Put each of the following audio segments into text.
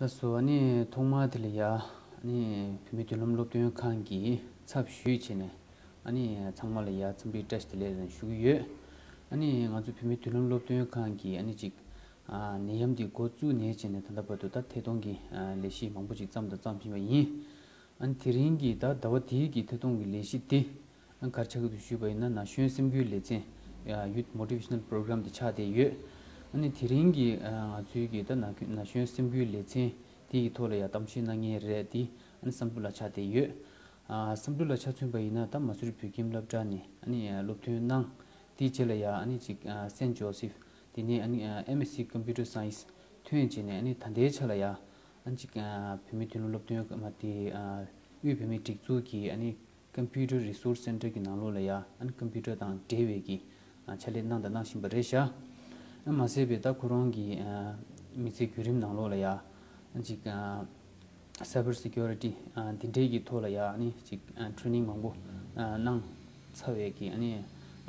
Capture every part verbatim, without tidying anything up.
སོ་ཨ་ནི་ཐོག་མ་དེ་ལ་ཡ་ཨ་ནི་བོད་མིའི་མདུན་ལམ་སློབ་སྟོན་ཁང་གི་ཚབ་ཞུས་བྱས་ནས་ཨ་ནི་ཚང་མ་ལ་ཡ་འཚམས་འདྲི་བཀྲ་ཤིས་བདེ་ལེགས་ཞུ་གི་ཡོད། ཨ་ནི་ང་ཚོ་བོད་མིའི་མདུན་ལམ་སློབ་སྟོན་ཁང་གི་ཨ་ནི་ཅིག་ཨ་ནད་ཡམས་འདི་འགོ་བཙུགས་ནས་བྱས་ནས་ད་ལྟ་བར་དུ་ད་ཐད་གཏོང་གི་ཨ་ལས་གཞི་མང་པོ་ཅིག་བརྩམས་དང་བརྩམ་བཞིན་པ་ཡིན། ཨ་ནི་དེ་རིང་གི་ད་ཟླ་བ་འདིའི་གི་ཐད་གཏོང་གི་ལས་གཞི་འདི་ཨ་ནི་ག་རེ་ཆགས་ཀྱི་འདུག་ཞུས་པ་ཡིན་ན་ན་གཞོན་སེམས་འགུལ་ལེ་ཚན། Youth Motivational Program དེ་ཆགས་བསྡད་ཡོད། ཨ་ནི་དེ་རིང་གི་ཨ་ང་ཚོའི་གི་ད་ན་ན་གཞོན་སེམས་འགུལ་ལེ་ཚན་དེ་ཡི་ཐོག་ལ་ཡ་གཏམ་བཤད་གནང་མཁན་རེད། དེ་ཨ་ནི་བསམ་གྲུབ་ལགས་ཆགས་བསྡད་ཡོད། ཨ་བསམ་གྲུབ་ལགས་ཆ་མཚོན་པ་ཡིན་ན་ད་མ་སུ་རི་བོད་ཁྱིམ་སློབ་གྲྭ་ནས་ཨ་ནི་ཨ་སློབ་ཐོན་གནང་། དེའི་རྗེས་ལ་ཡ་ཨ་ནི་ཅིག་ཨ་Saint Joseph དེ་ནས་ཨ་ནི་ཨ་M.Sc Computer Science ཐོན་བྱས་ནས་ཨ་ནི་ད་ལྟའི་ཆ་ལ་ཡ་ཨ་ནི་ཅིག་ཨ་བོད་མིའི་མདུན་ལམ་སློབ་སྟོན་ཁང་དེ་ཨ་དབུས་བོད་མིའི་སྒྲིག་འཛུགས་ཀྱི་ཨ་ནི་Computer Resource Center གི་ནང་ལོགས་ལ་ཡ་ཨ་ནི་ཀམ་པུ་ཊར་དང་འབྲེལ་བའི་གི་ཨ་ཕྱག་ལས་གནང་དང་གནང་བཞིན་པ་རེད་ཤག་ཨ་མ་ཟད་པའི་ད་ཁོ་རང་གི་ཨ་མི་ཚེའི་བརྒྱུད་རིམ་ནང་ལོགས་ལ་ཡ་ཨ་ཅིག་ཨ་Cyber Security ཨ་འདི་འདྲའི་གི་ཐོག་ལ་ཡ་ཨ་ནི་ཅིག་ཨ་Training མང་པོ་ཨ་གནང་ཚར་བའི་གི་ཨ་ནི་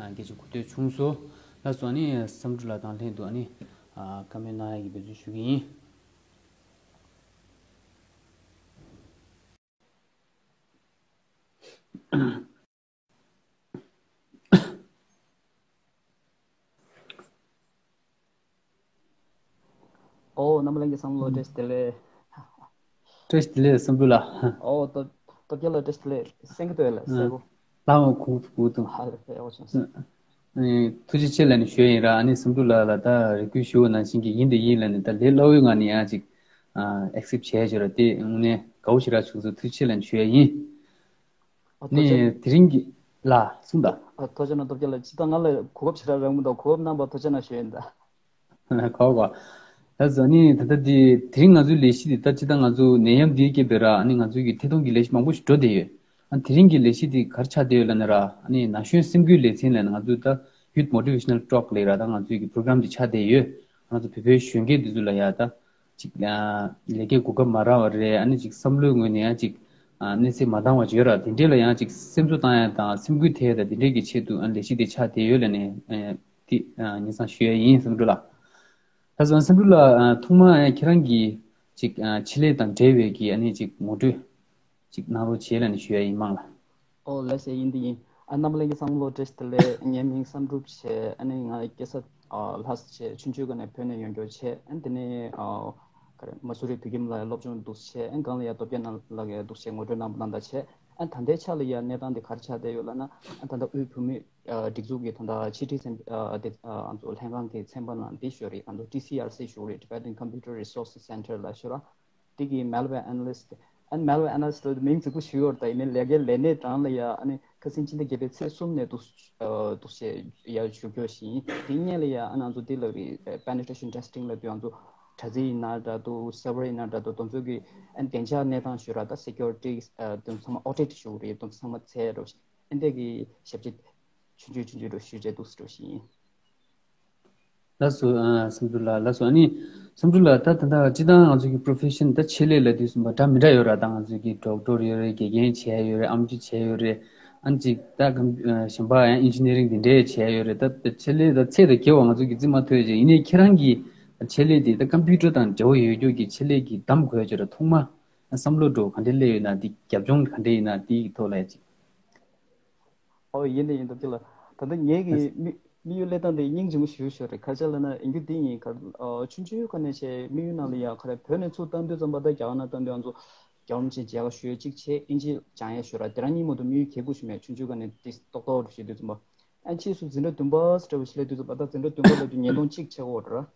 ཨ་སྐད་ཆ་གོ་ཐོས་བྱུང་སོང་། ལགས་སོ། ཨ་ནི་བསམ་གྲུབ་ལགས་དང་ལྷན་དུ་ཨ་ནི་ཨ་བཀའ་མོལ་གནང་ཡ་གི་འབད་བརྩོན་ཞུ་གི་ཡིན། ཨོ། རྣམ་པ་ལྷན་རྒྱས་ཚང་མ་ལོ་བཀྲ་ཤིས་བདེ་ལེགས། བཀྲ་ཤིས་བདེ་ལེགས་བསམ་གྲུབ་ལགས། ཨོ། སྟོབས་སྟོབས་རྒྱལ་ལགས་བཀྲ་ཤིས་བདེ་ལེགས། གསན་གྱི་འདུག་ལགས། གསལ་པོ། ལགས་འོང་། གུང་གུང་ཐུང་། ཧ་ལས་པའི་ཨོ་བྱུང་སོང་། ཨ་ནི་ཐུགས་རྗེ་ཆེ་ལབ་ནས་ཞུ་ཡ་ཡིན་ར། ཨ་ནི་བསམ་གྲུབ་ལགས་ལ་ད་རེ་སྐུལ་ཞུ་བ་ནང་བཞིན་གྱི་ཡིན་དང་ཡིན་ལབ་ནས་ད་ལས་སླ་བོའི་ངང་ནས་ཡང་ཅིག་ཨ་accept བྱས་བྱས་ར། དེ་དངོས་གནས་དགའ་བོ་ཞེ་དྲག་བྱུང་སོང་། ཐུགས་རྗེ་ཆེ་ལབ་ནས་ཞུ་ཡ་ཡིན། ཨ་ནི་ཐུགས་རྗེ་དེ་རིང་གི་ལགས་གསུངས་དང་། ཨ་ཐུགས་རྗེ་གནང་། སྟོབས་རྒྱལ་ལགས་སྤྱིར་བཏང་ང་ལ་གོ་སྐབས་ཞེ་དྲག་རག་མི་འདུག་གོ་སྐབས་གནང་བར་ཐུགས་རྗེ་གནང་ཞུ་ཡ་ཡིན་ད། གོ་གོ། ད་ཟ་ནི་ད་ལྟ་འདི་དེ་རིང་ང་ཚོའི་ལས་གཞི་འདི་ད་སྤྱིར་བཏང་ང་ཚོ་ནད་ཡམས་འདིའི་རྐྱེན་པས་ར། ཨ་ནི་ང་ཚོའི་གི་ཐད་གཏོང་གི་ལས་གཞི་མང་པོ་ཞིག་འགྲོ་བསྡད་ཡོད། ཨ་དེ་རིང་གི་ལས་གཞི་འདི་ག་རེ་ཆགས་བསྡད་ཡོད་ལབ་ན་ར། ཨ་ནི་ན་གཞོན་སེམས་འགུལ་ལེ་ཚན་ལབ་ནས་ང་ཚོའི་ད་Youth Motivational Talk ལབ་ར། ད་ང་ཚོའི་གི་པོ་རོ་གྷ་རམ་འདི་ཆགས་བསྡད་ཡོད། ང་ཚོ་བོད་པའི་གཞོན་སྐྱེས་འདི་ཚོ་ལ་ཡ་ད་ཅིག་ཨ་ལས་ཀའི་གོ་སྐབས་མ་རག་པ་རེད། ཨ་ནི་ཅིག་བསམ་བློའི་ངོས་ནས་ཡང་ཅིག་ཨ་གནས་ཚད་མ་འདང་བ་ཅིག་ཡོད་ར། དེ་འདྲས་ལ་ཡང་ཅིག་སེམས་གསོ་བཏང་ཡ་དང་སེམས་འགུལ་ཐེབས་ཡ་དང་དེ་འདྲས་ཀྱི་ཆེད་དུ་ཨ་ལས་གཞི་དེ་ཆགས་བསྡད་ཡོད་ལབ་ནས་ཨ་དེ་ཨ་སྙན་སེང་ཞུ་ཡ་ཡིན། བསམ་གྲུབ་ལགས། ད་སོང་བསམ་གྲུབ་ལགས། ཨ་ཐོག་མ་ཨ་ཁྱེད་རང་གིས་ཅིག་ཨ་ཆེད་ལས་དང་འབྲེལ་བའི་གི་ཨ་ནི་ཅིག་ངོ་སྤྲོད་ཅིག་གནང་རོགས་བྱེད་ལབ་ནས་ཞུ་ཡ་ཡིན་མང་ལགས། ཨོ་ལགས་སེ། ཡིན་དེ་ཡིན། ཨ་རྣམ་པ་ལྷན་རྒྱས་ཚང་མ་ལོ་བཀྲ་ཤིས་བདེ་ལེགས། ངའི་མིང་བསམ་གྲུབ་བྱས། ཨ་ནི་ང་སྐྱེས་ས་ཨ་ལྷ་ས་བྱས། ཆུང་ཆུང་སྒང་ནས་བོད་ནས་ཡོང་རྒྱུ་བྱས། ཨ་ནི་དེ་ནས་ཨ་ག་རེ་མ་སུ་རི་བོད་ཁྱིམ་ལ་སློབ་སྦྱོང་འདུག་བྱས། ཨ་ནི་སྒང་ལ་ཡ་སྟོབས་རྒྱལ་ནང་ལ་གི་འདུག་བྱས་ངོ་སྤྲོད་གནང་བ་ནང་ལྟར་བྱས། ཨ་ནི་ད་ལྟའི་ཆ་ལ་ཡ་གནས་སྟངས་དེ་ག་རེ་ཆགས་བསྡད་ཡོད་ལབ་ན། ཨ་ད་ལྟ་དབུས་བོད་མིའི་ཨ་སྒྲིག་འཛུགས་ཀྱི་ད་ལྟ་ཕྱི་དྲིལ་ཚན་ཨ་དེ་ཨ་ང་ཚོ་ལྷན་ཁང་གི་ཚན་པ་ནང་འདི་ཞུ་རེད། ང་ཚོ་ཊི་སི་ཨར་སི་ཞུ་རེད། Tibetan Computer Resource Center ལ་ཞུ་ར། དེ་གི་malware analyst ཨ་ནི་malware analyst ལ་མིང་རྫིག་པོ་ཞུ་ཡོད་རེད། ད་ཡིན་ནའི་ལས་ཀའི་ལས་གནས་གྲངས་ལ་ཡ་ཨ་ནི་ཁ་སང་ཕྱི་ཟླ་བརྒྱད་པའི་ཚེས་གསུམ་ནས་འདུག་ཨ་འདུག་བྱས་ཡར་ཞུ་རྒྱུ་ཞིག་ཡིན། དེ་སྔོན་ལ་ཡ་ཨ་ང་ཚོ་འདི་ལ་རེད། penetration testing ལབ་དུས་ང་ཚོ་དྲ་ཚིགས་ཡིན་ན་འདྲ་འདུག server ཡིན་ན་འདྲ་འདུག་དེ་ཚོ་གི་ཨ་ནི་བདེ་འཇགས་གནས་སྟངས་ཞུ་ར། ད་security ཨ་དེ་ཚོ་ཚང་མ་audit ཞུ་རེད། དེ་ཚོ་ཚང་མ་བྱས་རོགས་ཞིག་ཨ་འདི་གི་ཞབས་ཕྱི་ཆུང་ཆུང་ཆུང་ཆུང་རུ་ཞུས་བྱས་འདུག་སེ་འགྲོ་བཞིན་ཡིན། ལགས་སོ། ཨ་བསམ་གྲུབ་ལགས། ལགས་སོ། ཨ་ནི་བསམ་གྲུབ་ལགས། ད་ད་ལྟ་སྤྱིར་བཏང་ང་ཚོ་གི་profession ད་ཆེད་ལས་ལབ་དུས་ཙམ་པ་འདྲ་མི་འདྲ་ཡོད་ར། ད་ང་ཚོ་གི་doctor ཡོད་རེད། དགེ་རྒན་བྱས་ཡོད་རེད། ཨེམ་ཆི་བྱས་ཡོད་རེད། ཨ་ནི་ཅིག་ད་གམ་གཞན་པ་ཡང་engineering འདི་འདྲས་བྱས་ཡོད་རེད། ད་ཆེད་ལས་ད་ཚད་དང་སྐྱེ་བ་ང་ཚོ་གི་རྩིས་མ་ཐོས་བྱས། ཡིན་ནའི་ཁྱེད་རང་གི་ཆེད་ལས་དེ་ད་computer དང་འབྲེལ་བ་ཡོད་རྒྱུ་གི་ཆེད་ལས་ཀྱི་གདམ་དགོས་བྱས་ར། ཐོག་མ་བསམ་བློ་འགྲོ་ག་འདྲས་སླེབས་ཡོད་ན། འདི་རྒྱབ་ལྗོངས་ག་འདྲས་ཡིན་ན། འདི་གི་ཐོག་ལ་ཡ་ཅིག་ཨོ་ཡིན་ད་ཡིན་ད་དེ་ལ། ད་ལྟ་ངེད་ཀྱི་དམིགས་དམིགས་ཡུལ་སླེབས་སྟངས་དེ་སྙིང་རྗེ་མོ་ཞེ་པོ་ཞིག་རེད། ག་རེ་ལབ་ན་ཡིན་རྒྱུ་འདི་ཡིན། ག་ཨ་ཆུང་ཆུང་སྒང་ནས་བྱས་དམིགས་ཡུལ་ནང་ལ་ཡ་ག་རེ་བོད་ནས་ཚུར་བཏང་དུས་ཙམ་པ་ད་རྒྱ་གར་ནང་བཏང་དུས་ང་ཚོ་རྒྱལ་བ་རིན་པོ་ཆེ་མཇལ་ཁ་ཞུ་ཡས་གཅིག་བྱས། ཨིན་ཇི་སྦྱང་ཡས་ཞུ་ར། དེ་རང་གཉིས་མ་གཏོགས་དམིགས་ཡུལ་གལ་དགོས་ཞུ་མེད། ཆུང་ཆུང་སྒང་ནས་དེ་ཏོག་ཏོག་རུ་བྱེད་དུས་ཙམ་པ། ཨ་ཕྱིས་སུ་འཛིན་གྲྭ་བདུན་པ་འདྲ་བོ་ཞིག་སླེབས་དུས་ཙམ་པ། ད་འཛིན་གྲྭ་བདུན་པ་སླེབས་དུས་ཉིས་སྟོང་གཅིག་ཆགས་ཀྱི་ཡོད་རེད།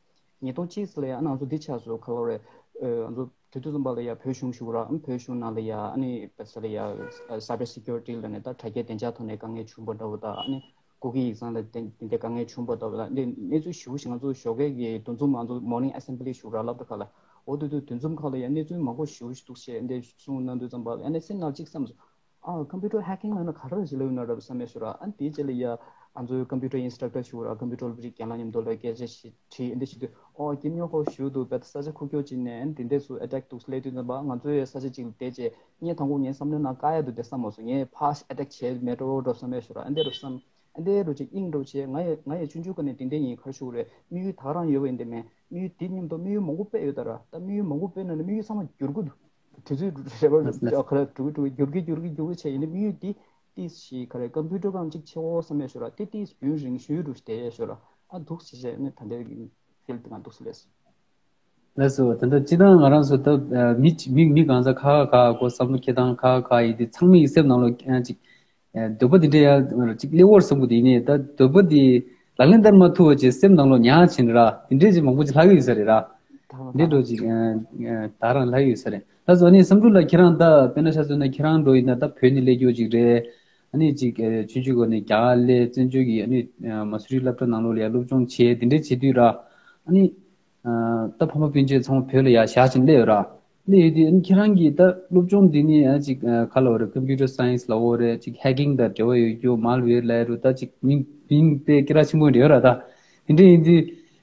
ཉིས་སྟོང་གཅིག་ལ་ཡ་ཨ་ང་ཚོ་འདི་ཆགས་སོང་། ག་ལབ་རེད། ཨ་ང་ཚོ་དེ་དུས་ཙམ་པ་ལ་ཡ་བོད་གཞུང་ཞུ་ར། ཨ་བོད་གཞུང་ནང་ལ་ཡ་ཨ་ནི་བེ་སི་ལ་ཡ་ཨ་cyber security ལབ་ནས་ད་དྲ་རྒྱའི་བདེ་འཇགས་ཐོག་ནས་དཀའ་ངལ་བྱུང་བ་འདྲ་བོ་དང་། ཨ་ནི་སྐུ་སྒེར་ཡིག་ཚང་ལ་དེ་དེ་འདྲའི་དཀའ་ངལ་བྱུང་བ་འདྲ་བོ་དང་། འདི་གནས་ཚུལ་ཞེ་པོ་ཞིག་ང་ཚོ་ཞོགས་ཀས་ཀྱི་འདུ་འཛོམས་ང་ཚོ་morning assembly ཞུ་ར། སློབ་གྲྭ་ཁག་ལ། འོ་དེ་དུས་འདུ་འཛོམས་ཁག་ལ་ཡ་གནས་ཚུལ་མང་པོ་ཞེ་པོ་ཞིག་འདུག་བྱས་འདི་གསུངས་གནང་དུས་ཙམ་པ་ལ་ཡ་ཨ་ནི་སེམས་ནང་གཅིག་བསམ་སོང་། ཨ་computer hacking ལབ་ན་ག་རེ་ཞིག་ལབ་ཡོད་ན་འདྲ་བསམ་ཡས་ཞུ་ར། ཨ་དེའི་རྗེས་ལ་ཡ་ང་ཚོའི་computer instructor ཞུ་ར། computer སློབ་ཁྲིད་རྒན་ལགས་མཉམ་དུ་ལ་སྐད་ཆ་ཞིག་དྲིས། ཨ་འདི་ཞུ་དུས་ཨོ་ཀྱི་ཉོ་ཁོ་ཞུ་འདུག་བེད་ས་ཆ་ཁུག་ཀྱོག་ཅིག་ནས་ཨ་དེ་འདྲས་སུ་attack འདུག་སླེབས་དུས་ཙམ་པ་ང་ཚོའི་ས་ཆ་ཅིག་ལ་བསྡད་བྱས་ངས་དང་པོ་ངའི་བསམ་བློའི་ནང་བཀག་ཡ་འདུག་བསྡད་བསམ་མ་སོང་། ངས་ཕར་attack བྱས་མེད་འགྲོ་འགྲོ་བསམ་ཡས་ཞུ་ར། ཨ་འདི་རུ་བསམ། འདི་འདྲ་ཅིག་དབྱིངས་འདྲ་བྱས། ང་ཡི་ང་ཡི་ཆུང་ཆུང་སྒང་ནས་དེ་འདྲ་ཡིན། ག་རེ་ཞུ་དགོས་རེད། དམིགས་ཡུལ་ད་ག་རང་ཡོད་པ་ཡིན་དེ་མིན། དམིགས་ཡུལ་དེ་མཉམ་དུ་དམིགས་ཡུལ་མང་པོ་དཔེ་ཡོད་ད་ར། ད་དམིགས་ཡུལ་མང་པོ་དཔེ་ན་ནི་དམིགས་ཡུལ་ཚང་མ་འགྱུར་གྱི་འདུག་དུས་ཚོད་འགྲོ་རེ་བ་ག་རེ་འགྲོ་གི་འགྲོ་གི་འགྱུར་གྱི་འགྱུར་གྱི་འགྱུར་གྱི་བྱས། ཡིན་ནའི་དམིགས་ཡུལ་དེ་ཏིས་ཞིག་ག་རེ་ཀམ་པུ་ཊར་སྒང་ཅིག་ཆེ་བོ་བསམ་ཡས་ཤོར་ར། དེ་ཏིས་རྒྱུན་རིང་ཤོས་འདྲ་ཞིག་བསྡད་ཡས་ཤོར་ར། ཨ་འདུག་ཟེར་བྱས་ནས་ད་ལྟའི་ཕིལ་དེ་ང་འདུག་ཟེར་ལས། ལགས་སོ། ད་ལྟ་སྤྱིར་བཏང་ང་རང་ཚོ་ད་ཨ་མི་མི་མི་གང་ཟག་ཁ་ཁ་ཁ་གོ་བསམ་བློ་འཁྱེར་སྟངས་ཁ་ཁ་ཡིན་དེ་ཚང་མའི་སེམས་ནང་ལོགས་ཨ་ཅིག་ཨ་འདོད་པ་དེ་འདྲ་ཡ་ཅིག་སླེབས་ཡོད་བསམ་གྱི་འདུག་ཡིན་ནའི་ད་འདོད་པ་དེ་ལག་ལེན་བསྟར་མ་ཐུབ་པ་ཅིག་སེམས་ནང་ལོགས་ཉར་ཕྱིན་ར། དེ་འདྲས་ཅིག་མང་པོ་ཅིག་ལྷག་གི་ཡོད་ས་རེད་ར། ད་འདི་འདྲ་ཅིག་ཨ་ཨ་ད་རང་ལྷག་ཡོད་ས་རེད། ལགས་སོ། ཨ་ནི་བསམ་གྲུབ་ལགས་ཁྱེད་རང་ད་དཔེར་ན་ཆ་མཚོན་ན་ཁྱེད་རང་འདྲ་ཡིན་ན་ད་བོད་ནས་སླེབས་རྒྱུ་ཅིག་རེད། ཨ་ནི་ཅིག་ཨ་ཆུང་ཆུང་སྒང་ནས་རྒྱ་གར་སླེབས། བཙན་བྱོལ་གྱི་ཨ་ནི་ཨ་མ་སུ་རི་སློབ་གྲྭ་ནང་ལོགས་ལ་ཡ་སློབ་སྦྱོང་བྱས། དེ་འདྲས་བྱེད་དུས་ར། ཨ་ནི་ཨ་ད་ཕ་མ་སྤུན་མཆེད་ཚང་མ་བོད་ལ་ཡ་བཞག་ཕྱིན་སླེབས་ཡོད་ར། སླེབས་ཡོད་དུས་ཨ་ནི་ཁྱེད་རང་གིས་ད་སློབ་སྦྱོང་འདི་ནི་ཨ་ཅིག་ཨ་ག་ལབ་དགོས་རེད། ཀམ་པུ་ཊར་སའེན་སི་ལབ་དགོས་རེད། ཅིག་ཧེག་ཀིང་དང་འབྲེལ་བ་ཡོད་རྒྱུ། མལ་ཝེར་ལབ་ཡ་རུ་ད་ཅིག་མིང་མིང་དཔེ་སྐད་གྲགས་ཆེན་པོ་འདྲ་ཡོད་ར། ད་དེ་འདྲས་ཡིན་དུས་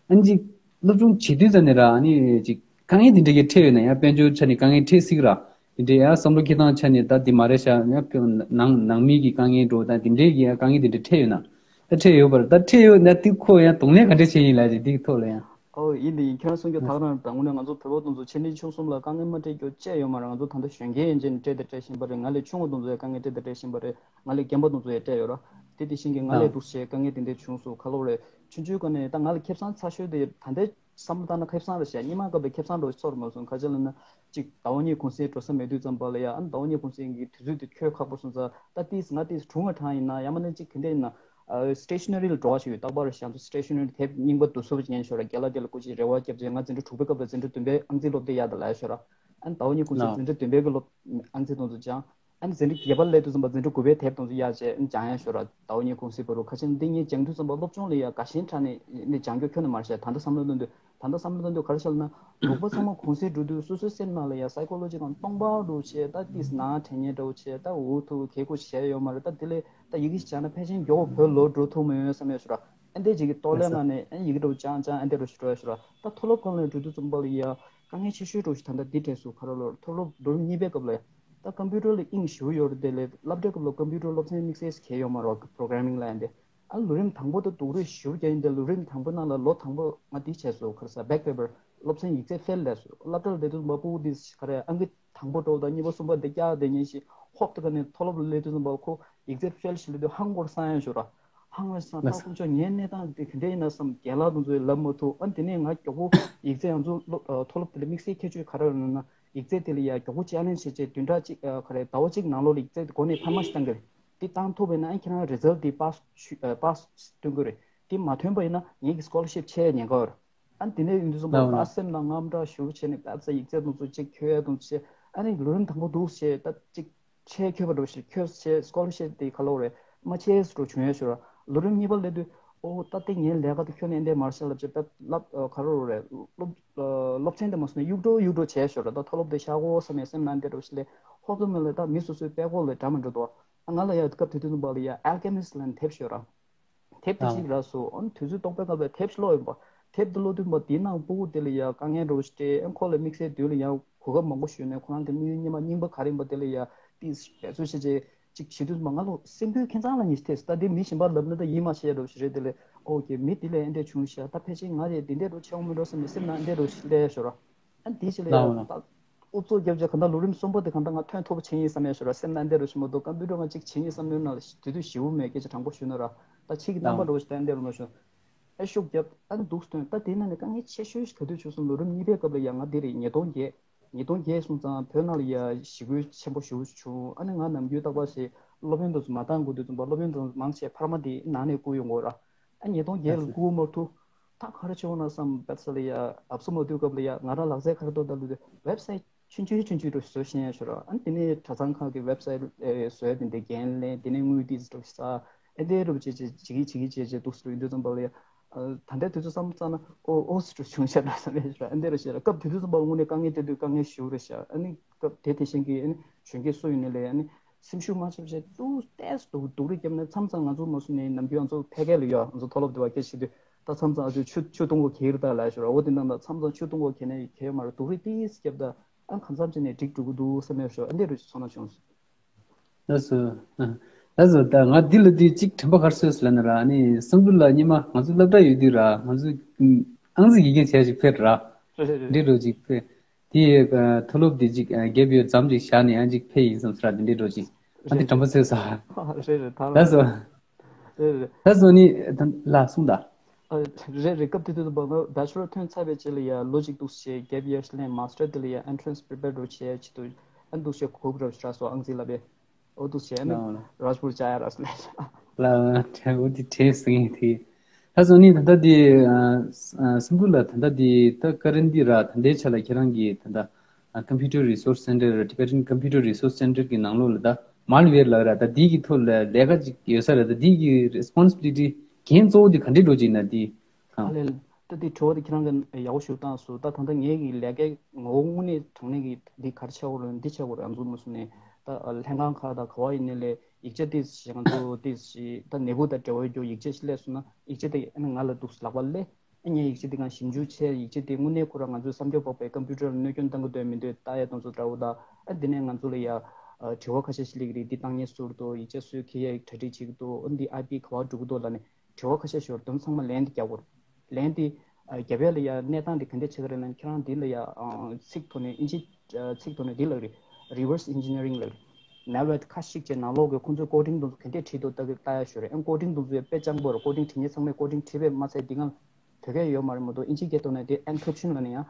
ཨ་ནི་ཅིག་སློབ་སྦྱོང་བྱེད་དུས་ཙམ་ནས་ར། ཨ་ནི་ཅིག་དཀའ་ངལ་དེ་འདྲ་གི་འཕྲད་ཡོད་ན་ཡང་། དཔལ་འབྱོར་ཆ་ནས་དཀའ་ངལ་འཕྲད་སྲིད་ར། དེ་འདྲའི་ཡང་བསམ་བློ་འཁྱེར་སྟངས་ཆ་ནས་ད་འདི་མ་རེད་ཤག་ཡང་ནང་ནང་མི་གི་དཀའ་ངལ་འགྲོ་ད་དེ་འདྲའི་གི་ཡང་དཀའ་ངལ་དེ་འདྲ་འཕྲད་ཡོད་ན། ད་འཕྲད་ཡོད་པར། ད་འཕྲད་ཡོད་ན་དེ་ཁོ་ཡང་གདོང་ལེན་ག་འདྲ་བྱས་ཡིན་ལ་ཅིག་དེའི་ཐོག་ལ་ཡང་། ཨོ་ཡིན་དེ་ཡིན། ཁྱེད་རང་གསུང་རྒྱུ་དག་རང་དང་། དངོས་གནས་ང་ཚོ་བོད་པ་དེ་ཚོ་ཆེ་འབྲིང་ཆུང་གསུམ་ལ་དཀའ་ངལ་མ་འཕྲད་རྒྱུ་ཅི་ཡང་ཡོད་མ་རེད། ང་ཚོ་ད་ལྟ་གཞོན་སྐྱེས་ཡན་ཆད་ནས་འཕྲད་དང་འཕྲད་བཞིན་པ་རེད། ང་ལས་ཆུང་བ་དེ་ཚོ་ཡང་དཀའ་ངལ་འཕྲད་དང་འཕྲད་བཞིན་པ་རེད། ང་ལས་རྒན་པ་དེ་ཚོ་ཡང་འཕྲད་ཡོད་ར། དེ་དེ་བཞིན་གྱི་ང་ལས་འདུག་བྱས་དཀའ་ངལ་དེ་འདྲ་བྱུང་སོང་། ག་ལབ་རེད། ཆུང་ཆུང་སྒང་ནས་ད་ང་ལ་ཁེ་བཟང་ཚ་ཤོས་དེ་ད་ལྟའི་བསམ་བློ་བཏང་ན་ཁེ་བཟང་རེད་ཤག་སྔོན་མ་སྐབས་ལ་ཁེ་བཟང་འདྲ་བོ་ཚོར་མ་སོང་། ག་ཅི་ལབ་ན། གཅིག་ཟླ་བ་གཉིས་གུང་སེང་འགྲོ་ས་མེད་དུས་ཙམ་པ་ལ་ཡ། ཨ་ནི་ཟླ་བ་གཉིས་གུང་སེང་གི་དུས་ཚོད་དེ་འཁྱོལ་ཁག་པོ་སོང་ཙང་། ད་ཏིས་ང་ཏིས་གྲུང་བ་གྲང་ཡིན་ན། ཡང་མིན་ན་གཅིག་ག་འདྲ་ཡིན་ན། ཨ་སི་ཊེ་ཤ་ན་རི་ལ་འགྲོ་བ་ཞིག་ཡོད། རྟག་པར་ཞང་ཚོ་སི་ཊེ་ཤ་ན་རི་དེབ་རྙིང་པ་འདུག་སུབ་ཅིག་ཉན་ཤོར་ར། རྒན་ལགས་དེ་ལ་སྐུ་མཁྱེན་རེ་བ་བརྒྱབ་བྱས། ང་འཛིན་གྲྭ་དྲུག་པའི་སྐབས་ལ་འཛིན་གྲྭ་བདུན་པའི་ཨང་རྩིས་སློབ་དེབ་གཡར་དང་ལབ་ཤོར་ར། ཨ་ནི་ཟླ་བ་གཉིས་གུང་སེང་འཛིན་གྲྭ་བདུན་པའི་གི་སློབ་ཨང་རྩིས་དེ་ཚོ་སྦྱངས། ཨ་ནི་འཛིན་གྲྭ་བརྒྱད་པ་སླེབས་དུས་ཙམ་པ་འཛིན་གྲྭ་དགུ་པའི་དེབ་དེ་ཚོ་གཡར་བྱས་ཨ་ནི་སྦྱང་ཡ་ཤོར་ར། ཟླ་བ་གཉིས་གུང་སེང་བར་དུ། ག་ཅི་ལབ་ན་འདི་ངས་སྦྱང་དུས་ཙམ་པ་སློབ་སྦྱོང་ལ་ཡ་དགའ་ཞེན་དྲག་ནས་ནས་སྦྱང་རྒྱུ་ཁྱོན་ནས་མ་རེད་ཤག་ད་ལྟ་བསམ་བློ་གཏོང་དུས། ད་ལྟ་བསམ་བློ་གཏོང་དུས་ག་རེ་ཤག་ལབ་ན། རོགས་པ་ཚང་མ་གུང་སེང་འགྲོ་དུས་སོ་སོའི་སེམས་ནང་ལ་ཡ་སའི་ཀོ་ལོ་ཇི་སྒང་སྟོང་པ་འདྲ་བོ་བྱས། ད་ཏིས་ནང་དྲན་ཉེ་འདྲ་བོ་བྱས། ད་འུ་ཐུག་གད་ཁུག་བྱས་ཡོད་མ་རེད། ད་དེ་ལས་ད་ཡི་གེ་ཞིག་སྦྱངས་ན་ཕལ་ཆེར་མགྱོགས་པོ་བོད་ལོག་འགྲོ་ཐུབ་མི་ཡོང་བསམ་ཡ་ཤོར་ར། ཨ་འདི་ཅིག་གི་ལྟོ་ལས་ནང་ནས་ཨ་ཡི་གེ་འདྲ་བོ་སྦྱང་སྦྱང་ཨ་འདི་འདྲ་བོ་ཞིག་འགྲོ་ཡ་ཤོར་ར། ད་མཐོ་སློབ་སྒང་ལ་འགྲོ་དུས་ཙམ་པ་ལ་ཡ་དཀའ་ངལ་ཆེ་ཤོས་འདྲ་བོ་ཞིག་ད་ལྟ་འདི་འཕྲད་སོང་། ག་རེ་ལབ། མཐོ་སློབ་ལོ་རིམ་གཉིས་པའི་སྐབས་ལ་ད་ཀམ་པུ་ཊར་ལ་དབྱིངས་ཞེ་པོ་ཡོད་རེད། དེ་ལས་སློབ་གྲྭའི་སྐབས་ལ་ཀམ་པུ་ཊར་སློབ་ཚན་དམིགས་བསལ་གང་ཡང་ཡོད་མ་རེད། པོ་རོ་གྷ་ར་མིང་ལབ་ཡ་འདི། ཨ་ལོ་རིམ་དང་པོ་དང་སྡུག་རུས་ཞེ་པོ་རྒྱག་ཡིན་ཏེ། ལོ་རིམ་དང་པོ་ནང་ལ་ལོ་དང་པོ་ང་འདི་བྱས་སོང་། ག་རེ་ཟེར། བེག་པེ་པར་སློབ་ཚན་ཡིག་ཚད་ཕེལ་ལས་སོང་། སློབ་གྲྭ་ལ་སླེབས་དུས་ཙམ་པ་ཕྲུ་གུ་འདི་ག་རེ་ཨང་ཀི་དང་པོ་འདྲ་བོ་དང་གཉིས་པ་གསུམ་པ་འདི་བཀྱགས་བསྡད་མཁན་ཞིག་ཧོབ་ཏེ་ག་ནས་མཐོ་སློབ་ལ་སླེབས་དུས་ཙམ་པ་ཁོ་ཡིག་ཚད་ཕེལ་ཞིག་སླེབས་དུས་ཧང་སྐོར་སངས་ཡ་ཤོར་ར། ཧང་ངོ་སངས། ད་ལགས་སོ། དཀོན་མཆོག་ངའི་གནས་སྟངས་འདི་ག་འདྲ་ཡིན་ན་བསམ། རྒན་ལགས་དེ་ཚོས་ལབ་མ་ཐུབ། ཨ་དེ་ནས་ང་མགྱོགས་པོ་ཡིག་ཚད་ང་ཚོ་སློབ་ཨ་མཐོ་སློབ་དེ་ལ་དམིགས་བསལ་ཁྱད་ཆོས་ག་རེ་ཡོད་ལབ་ན། ཡིག་ཚད་དེ་ལ་ཡ་མགྱོགས་པོ་ཅེ་ལེན་ཇི་བྱས་བྱས། བདུན་ཕྲག་གཅིག་ཨ་ག་རེ་ཟླ་བ་གཅིག་ནང་ལོགས་ལ་ཡིག་ཚད་དེ་འགོ་ནས་འཕར་མ་ཞིག་བཏང་གི་རེད། དེ་བཏང་ཐུབ་པ་ཡིན་ན་ཨ་ཁྱེད་རང་རི་ཛལ་དེ་པཱ་སི་ཨ་པཱ་སི་སྟོན་གི་རེད། དེ་མ་ཐོན་པ་ཡིན་ན་ངེད་ཀྱི་སི་ཀོ་ལར་ཤིབ་ཆད་ཉེན་ཁ་ཡོད་རེད། ཨ་དེ་ནས་ཡིན་དུས་ཙམ་པ་ལ་སེམས་ནང་དངངས་སྐྲག་ཞེ་པོ་བྱས་ནས། ད་ས་ཡིག་ཚད་དེ་ཚོ་ཅིག་འཁྱོལ་ཡ་དེ་ཚོ་བྱས། ཨ་ནི་ལོ་རིམ་དང་པོ་འདུག་བྱས། ད་ཅིག་ཆད་འཁྱོལ་བ་འདྲ་བོ་ཞིག་འཁྱོལ་བྱས། སི་ཀོ་ལར་ཤིབ་དེ་ག་ལབ་རེད། མ་ཆད་འགྲོ་བྱུང་ཡ་ཤོར་ར། ལོ་རིམ་གཉིས་པ་སླེབས་དུས་ཨོ་ད་དེ་ངའི་ལས་ཀ་དེ་ཁྱོན་ནས་འདི་མ་རེད་ཤག་ལབ་བྱས། ད་ལབ་ཨ་ག་རེ་རེད། སློབ་ཨ་སློབ་ཚན་དེ་མ་སོང་ནས་གཡུག་འགྲོ་གཡུག་འགྲོ་བྱས་ཤོར་ར། ད་མཐོ་སློབ་དེ་བཞག་དགོས་བསམ་ཡ་སེམས་ནང་འདི་འདྲ་བོ་ཞིག་སླེབས། ཧོབ་ཏེ་མ་ལས་ད་མི་སོ་སོའི་དཔྲལ་ཀོར་ལ་འདྲ་མི་འདྲ་འདུག་ཨ་ང་ལ་ཡ་སྐབས་དེ་དུས་ཙམ་པ་ལ་ཡ་ཨལ་ཀེ་མི་སི་ཊི་ལབ་ནས་དེབ་ཤོར་ར། དེབ་དེ་ཨ་གཅིག་རག་སོང་། ཨ་ནི་དུས་ཚོད་སྟོང་པའི་སྐབས་ལ་དེབ་ཞིག་ཀློག་ཡིན་པ། དེབ་དེ་ཀློག་དུས་པ་དེའི་ནང་ཕྲུ་གུ་དེ་ལ་ཡ་དཀའ་ངལ་འདྲ་བོ་ཞིག་འཕྲད། ཨ་ཁོ་ལ་དམིགས་བསལ་དུས་ལ་ཡ་གོ་སྐབས་མང་པོ་ཞིག་ནས་ཁོ་རང་གི་དམིགས་ཡུལ་སྔོན་མ་རྙིང་པ་ག་རེ་ཡིན་པ་དེ་ལ་ཡ་ཏིས་འབད་རྩོལ་བྱས་བྱས་ཅིག་བྱེད་དུས་མ་ང་ལོ་སེམས་འགུལ་ཁྱད་མཚར་ལ་ཉིས་ཐེབས། ད་དེ་མི་གཞན་པ་ལབ་ན་ད་ཡིད་མ་ཆེས་འདྲ་བོ་ཞིག་རེད། དེ་ལས་ཨོ་ཀེ་མི་དེ་ལས་ཨེ་འདྲས་བྱུང་ཤག་ད་ཕལ་ཆེར་ང་རེད། དེ་འདྲས་འགྲོ་ཆེ་འོང་མི་འགྲོ་བསམ་ནས་སེམས་ནང་ཨེ་འདྲས་འདྲ་བོ་ཞིག་སླེབས་ཤོར་ར། ཨ་འདི་ཞིག་ལ་ཡ་ལགས་ལགས། ད་ཨུ་ཚུགས་རྒྱབ་བྱས་གང་ལྟར་ལོ་རིམ་གསུམ་པ་དེ་གང་ལྟར་ང་ཐོན་ཐུབ་པ་བྱེད་ཡིན་བསམ་ཡ་ཤོར་ར། སེམས་ནང་འདི་འདྲ་ཞིག་མ་གཏོགས་ཀམ་པུ་ཊར་ང་གཅིག་བྱེད་ཡིན་བསམ་ནོའི་ནང་ལ་དེ་དུས་ཞེ་པོ་མེད། སྐད་ཆ་དྲང་པོ་ཞུས་ན་ར། ད་ཕྱི་གི་རྣམ་པ་ལགས། འདྲ་བོ་ཞིག་ད་འདི་འདྲ་མ་ཤོར། ཨ་ཤུགས་རྒྱབ་ཨ་འདུག་སྟོན། ད་དེ་ནང་ནས་དཀའ་ངལ་ཆེ་ཤོས་ཤིག་ག་དུས་བྱུང་སོང་། ལོ་རིམ་གཉིས་པའི་སྐབས་ལ་ཡ་ང་འདི་རེད། ཉིས་སྟོང་བརྒྱད། ཉིས་སྟོང་བརྒྱད་སོང་ཙང་བོད་ནང་ལ་ཡ་ཞི་རྒོལ་ཆེན་པོ་ཞེ་པོ་བྱུང་། ཨ་ནི་ང་ནམ་རྒྱུན་རྟག་པར་ཞིག་སློབ་ཡོན་དེ་ཚོ་མ་བཏང་དགོས་དུས་ཙམ་པ་སློབ་ཡོན་དེ་ཚོ་མང་ཆེ་ཕར་མ་དེ་ནང་ནས་བསྐུར་ཡོང་གི་ཡོད་ར། ཨ་ཉིས་སྟོང་བརྒྱད་ལ་བསྐུར་མ་ཐུབ། ད་ག་རེ་བྱེད་འོང་ན་བསམ་པ་ས་ལ་ཡ་ཨབ་སུ་མ་དུས་སྐབས་ལ་ཡ་ང་རང་ལག་རྩལ་ག་རེ་འདུག་ལྟ་ལུགས་དེ་ཝེབ་སའིཊ་ཆུང་ཆུང་ཆུང་ཆུང་འདྲ་བཟོ་ཤེས་ཡ་ཤོར་ར། ཨ་ནི་དེ་ནས་གྲྭ་ཚང་ཁག་གི་ཝེབ་སའིཊ་ཨེ་བཟོས། དེ་འདྲ་འགན་ལེན། དེ་ནས་དངུལ་ཏོག་ཙམ་འདྲ་བོ་ཞིག་བསགས། ཨེ་འདྲ་འདྲ་བོ་བྱས་བྱས་བྱེད་ཀྱི་བྱེད་ཀྱི་བྱས་བྱས་འདུག་སེ་ཡིན་དུས་ཙམ་པ་ལ་ཡ། ཨ་ད་ལྟའི་དུས་ཚོད་བསམ་བློ་བཏང་ན་ཨོ་ཨོ་ཙི་འདྲ་བྱུང་ཤག་འདྲ་བསམ་ཡ་ཤོར་ར། ཨེ་འདྲ་འདྲ་བོ་བྱས་ར། སྐབས་དེ་དུས་ཙམ་པ་ལ་དངོས་གནས་དཀའ་ངལ་འཕྲད་དུས་དཀའ་ངལ་ཞེ་པོ་རེད་ཤག་ཨ་ནི་སྐབས་དེ་དེ་བཞིན་གྱི་ཨ་ནི་གཞོན་སྐྱེས་སུ་ཡིན་ནའི་ལས་ཨ་ནི་སེམས་ཤུགས་མ་ཆག་བྱས་ཏོག་ཙམ་སྡུག་སྡུག་རུས་བརྒྱབ་ནས། མཚམས་མཚམས་ང་ཚོ་མ་སུ་ནས་ནམ་རྒྱུན་ང་ཚོ་ཕལ་སྐད་ལ་ཡོད། ང་ཚོ་མཐོ་སློབ་དེ་བ་སྐད་བཤད་དུས་ད་མཚམས་མཚམས་ཨ་ཚོས་ཆུ་ཆུ་འཐུང་དགོས་གལ་རེད་ད་ལབ་ཤོར་ར། འོ་དེ་འདྲ་ད་མཚམས་མཚམས་ཆུ་འཐུང་དགོས་གལ་ནས་གལ་ཡོད་མ་རེད། སྡུག་རུས་ཏོག་ཙམ་བརྒྱབ་ད་ཨ་གང་འཚམ་བྱས་ནས་འགྲིག་འགྲོ་གི་འདུག་བསམ་ཡ་ཤོར། ཨ་འདྲ་འདྲ་བོ་ཞིག་ཚོར་སྣང་བྱུང་སོང་། ལགས་སོ། ཨ། ད་བཟོ་ད་ང་འདི་ལ་འདི་གཅིག་དྲན་པ་ག་རེ་སོས་ལབ་ན་ར། ཨ་ནི་བསམ་གྲུབ་ལགས་སྔོན་མ་ང་ཚོ་སློབ་གྲྭ་ཡོད་དུས་ར། ང་ཚོ་ཨང་རྩིས་དགེ་རྒན་བྱས་ཤིག་ཕེབས་ར། རེད་རེད་རེད། འདི་འདྲ་ཅིག་ཕེབས། དེ་མཐོ་སློབ་དེ་ཅིག་རྒྱབ་ཡོད་ཙམ་ཅིག་བཞག་ནས་ཡང་ཅིག་ཕེབས་ཡིན་བསམ་ས་ར། འདི་འདྲ་ཅིག་ཨ་འདི་རེད་དྲན་པ་སོས་ས། རེད་རེད། ད་ད་བཟོ་རེད་རེད། ད་བཟོ་ནི་ད་ལ་གསུངས་ད། ཨ། རེད་རེད། སྐབས་དེ་དུས་དུ་བ་ང་བེ་ཆེ་ལར་ཐོན་ཚར་བའི་རྗེས་ལ་ཡ་ལོ་གཅིག་འདུག་སེ་རྒྱབ་ཡར་ལེན། མ་སི་ཊར་དེ་ལ་ཡ་ཨེན་ཊི་རན་སི་པི་རི་པེར་འགྲོ་བྱེད་ཆེད་དུ་ཨ་འདུག་སེ་གོ་སྐབས་རག་སོང་ཨང་རྩིས་ལབ་པས། ཨོ་འདུག་སེ་ཨ་ནི་ལགས་ལགས། རཱཇ་པུར་བཅར་ཡ་རག་སོང་ལབ། ལ་དྲན་འོ་དེ་དྲན་སྲིད་ངེས་དེ། ད་སོ་ནི་ད་ལྟ་དེ་སེམས་ལུགས་ལ་ད་ལྟ་དེ་ད་ཀ་རན་དེ་ར། ད་ལྟའི་ཆ་ལ་ཁྱེད་རང་གིས་ད་ལྟ་Computer Resource Center, Tibetan Computer Resource Center གི་ནང་ལོགས་ལ་ད་མལ་ཝེར་ལབ་ར། ད་དེ་གི་ཐོག་ལ་ལས་ཀ་ཅིག་ཡོད་ས་རེད། ད་དེ་གི་རེ་སི་པོན་སི་བི་ལི་ཊི་འགན་གཙོ་བོ་དེ་ག་འདྲས་འགྲོ་ཅིག་ན་དེ། ཨ་ལས། ད་དེ་དྲི་བ་དེ་ཁྱེད་རང་གིས་ཡག་པོ་ཞིག་བཏང་སོང་། ད་ད་ལྟ་ངེད་ཀྱི་ལས་ཀའི་ངོ་བོ་དངོས་གནས་དྲང་གནས་ཀྱི་འདི་ག་རེ་བྱེད་དགོས་རེད། འདི་བྱེད་དགོས་རེད་ཨ་ཚོ་མ་གསུངས་ནས། ད་ལྷན་ཁང་ཁག་དང་ག་བ་ཡིན་ནའི་ལས་ཡིག་ཆ་དེ་ཞིག་ང་ཚོ་དེ་ཞིག་ད་ནད་འབུ་དང་འབྲེལ་བ་ཡོད་རྒྱུ་ཡིག་ཆ་ཞིག་སླེབས་སོང་ན། ཡིག་ཆ་དེ་ཨ་ནི་ང་ལ་འདུག་ལག་པ་སླེབས། ཨ་ངས་ཡིག་ཆ་དེ་གང་ཞིབ་འཇུག་བྱས། ཡིག་ཆ་དེ་དངོས་གནས་ཁོ་རང་ང་ཚོའི་བསམ་འཆར་འབབ་པའི་ཀམ་པུ་ཊར་ལ་གནོད་སྐྱོན་གཏང་གི་འདུག་མི་འདུག་ལྟ་ཡ་དེ་ཚོ་འདྲ་བོ་དང་། ཨ་དེ་ནས་ང་ཚོ་ལ་ཡ་དྲི་བ་ཁ་ཤས་ཤིག་སླེབས་ཀྱི་རེད། འདི་བཏང་ཉེས་བཟོ་གི་འདུག་ཡིག་ཆ་སུས་འཁྱེར་ཡ་གྲ་སྒྲིག་བྱེད་ཀྱི་འདུག་ཨ་འདི་ཨའི་པི་ག་བ་འགྲོ་གི་འདུག་ལབ་ནས། དྲི་བ་ཁ་ཤས་ཤོར་དོན་ཚང་མ་ལན་དེ་རྒྱག་དགོས། ལན་དེ་རྒྱབ་ཡ་ལ་ཡ་གནས་སྟངས་དེ་ག་འདྲས་བྱེད་ཀྱི་རེད་ལབ་ན། ཁྱེད་རང་འདི་ལ་ཡ་ཚིག་ཐོག་ནས་ཨིན་ཇི་ཚིག་ཐོག་ནས་འདི་ལབ་རེད། རི་ཝར་སི་ཨིན་ཇི་ནི་ཡ་རིང་ལབ་རེད། མལ་ཝེར་ཁ་ཤས་ཅིག་ནང་ལོགས་ཀྱི་ཁོང་ཚོའི་ཀོ་ཌིང་དེ་ཚོ་ག་འདྲས་བྲིས་འདུག་ལྟ་གི་ལྟ་ཡ་ཤོར་རེད། ཨ་ཀོ་ཌིང་དེ་ཚོ་ཡ་དཔེ་སྤྱང་པོ་རེད། ཀོ་ཌིང་བྲིས་མཁན་ཚང་མས་ཀོ་ཌིང་བྲིས་པས་མ་ཚད་འདི་སྒང་བོད་སྐད་ཡོད་མ་རེད་མ་གཏོགས། ཨིན་ཇི་སྐད་ཐོག་ནས་དེ་ཨེན་ཀི་རིབ་ཤན་ལབ་ནས་ཡང་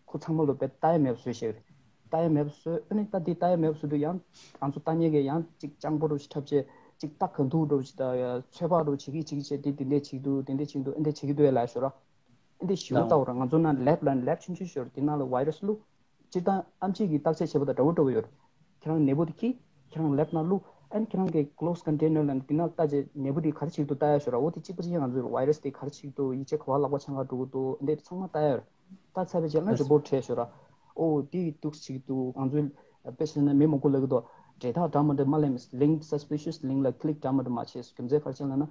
ཁོ་ཚང་མ་ལ་དཔེ་ལྟ་ཡ་མེད་པ་བཟོས་བཞག་རེད། ལྟ་ཡ་མེད་པ་བཟོས། ཨ་ནི་ད་དེ་ལྟ་ཡ་མེད་པ་བཟོས་དུས་ཡང་ང་ཚོ་ལྟ་མཁན་གྱིས་ཡང་ཅིག་སྤྱང་པོ་འདྲ་ཞིག་འཁྲབ་བྱས། ཅིག་ལྟ་ག་འདུག་འདྲ་ཞིག་ད་ཡ་ཚོད་དཔག་འདྲ་བྱེད་ཀྱི་བྱེད་ཀྱི་བྱས། དེ་དེ་འདྲས་བྱེད་ཀྱི་འདུག་དེ་འདྲས་བྱེད་ཀྱི་འདུག་ཨ་འདྲས་བྱེད་ཀྱི་འདུག་ཡ་ལབ་ཤོར་ར། ཨ་འདྲས་ཞེ་པོ་ལྟ་བ་ར། ང་ཚོ་ནང་ལེབ་ལ་ལེབ་ཆུང་ཆུང་ཞིག་ཡོད་རེད། དེ་ནང་ལ་ཝའི་ར་སི་བླུགས། སྤྱིར་བཏང་ཨེམ་ཆི་གི་བརྟག་དཔྱད་བྱེད་པ་དང་འདྲ་བོ་འདྲ་བོ་ཡོད་རེད། ཁྱེད་རང་ནད་འབུ་དེ་འཁྱེར། ཁྱེད་རང་ལེབ་ནང་བླུགས། ཨ་ནི་ཁྱེད་རང་གི་གི་ལོག་སི་ཀོན་ཊེ་ནར་ལ་དེ་ནང་ལྟ་བྱས་ནད་འབུ་དེ་ག་རེ་བྱེད་ཀྱི་འདུག་ལྟ་ཡ་ཤོར་ར། འོ་དེ་གཅིག་པ་གཅིག་རྐྱང་ང་ཚོས་ཝའི་ར་སི་དེ་ག་རེ་བྱེད་ཀྱི་འདུག་ཡིག་ཆ་ག་པར་ལག་པ་འཆང་ག་འགྲོ་གི་འདུག་འདི་ཚང་མ་ལྟ་ཡ་ཡོད་རེད། ལྟ་ཚར་བའི་རྗེས་ལ་རི་པོར་ཊི་བྲིས་ཤོར་ར། འོ་དེ་འདུག་སེ་བྱེད་ཀྱི་འདུག་ང་ཚོས་དཔེ་བྱས་ན་མི་མང་པོ་ལབ་ཀྱི་འདུག་འབྲེལ་ཐག་འདྲ་མི་འདྲ་མ་ལེན། ལིང་ཀི་སི་པི་ཤི་ཡས་ལིང་ཀི་ལ་ཀི་ལིག་འདྲ་མི་འདྲ་མ་བྱེད། རྒྱུ་མཚན་ག་རེ་བྱས་ལབ་ན།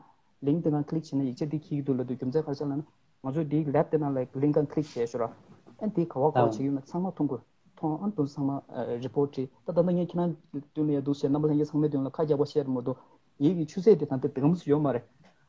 ལིང་ཀི་དེ་སྒང་ཀི་ལིག་བྱས་ན་ཡིག་ཆ་འདི་འཁྱེར་གྱི་འདུག་ལབ་དུས། རྒྱུ་མཚན་ག་རེ་བྱས་ལབ་ན། ང་ཚོས་འདིའི་ལེབ་དེ་ནང་ལ་ལིང་ཀི་སྒང་ཀི་ལིག་བྱས་ཤོར་ར། ཨ་འདི་ག་པར་ག་པར་བྱེད་ཀྱི་ཡོད་མེད་ཚང་མ་མཐོང་དགོས། མཐོང་། ཨ་འདི་ཚང་མ་རི་པོར་ཊི་བྲིས། ད་ད་ལྟ་ངས་ཁྱེད་རང་མདུན་ལ་ཡ་འདུག་སེ་རྣམ་པ་ལྷན་རྒྱས་ཚང་མའི་མདུན་ལ་ཁ་རྒྱག་པ་བཤད་རེད་མ་གཏོགས། ངེད་ཀྱི་ཆུ་ཚད་དེ་ད་ལྟ་དེ་ག་མ་ཟིག་ཡོད་མ་རེད།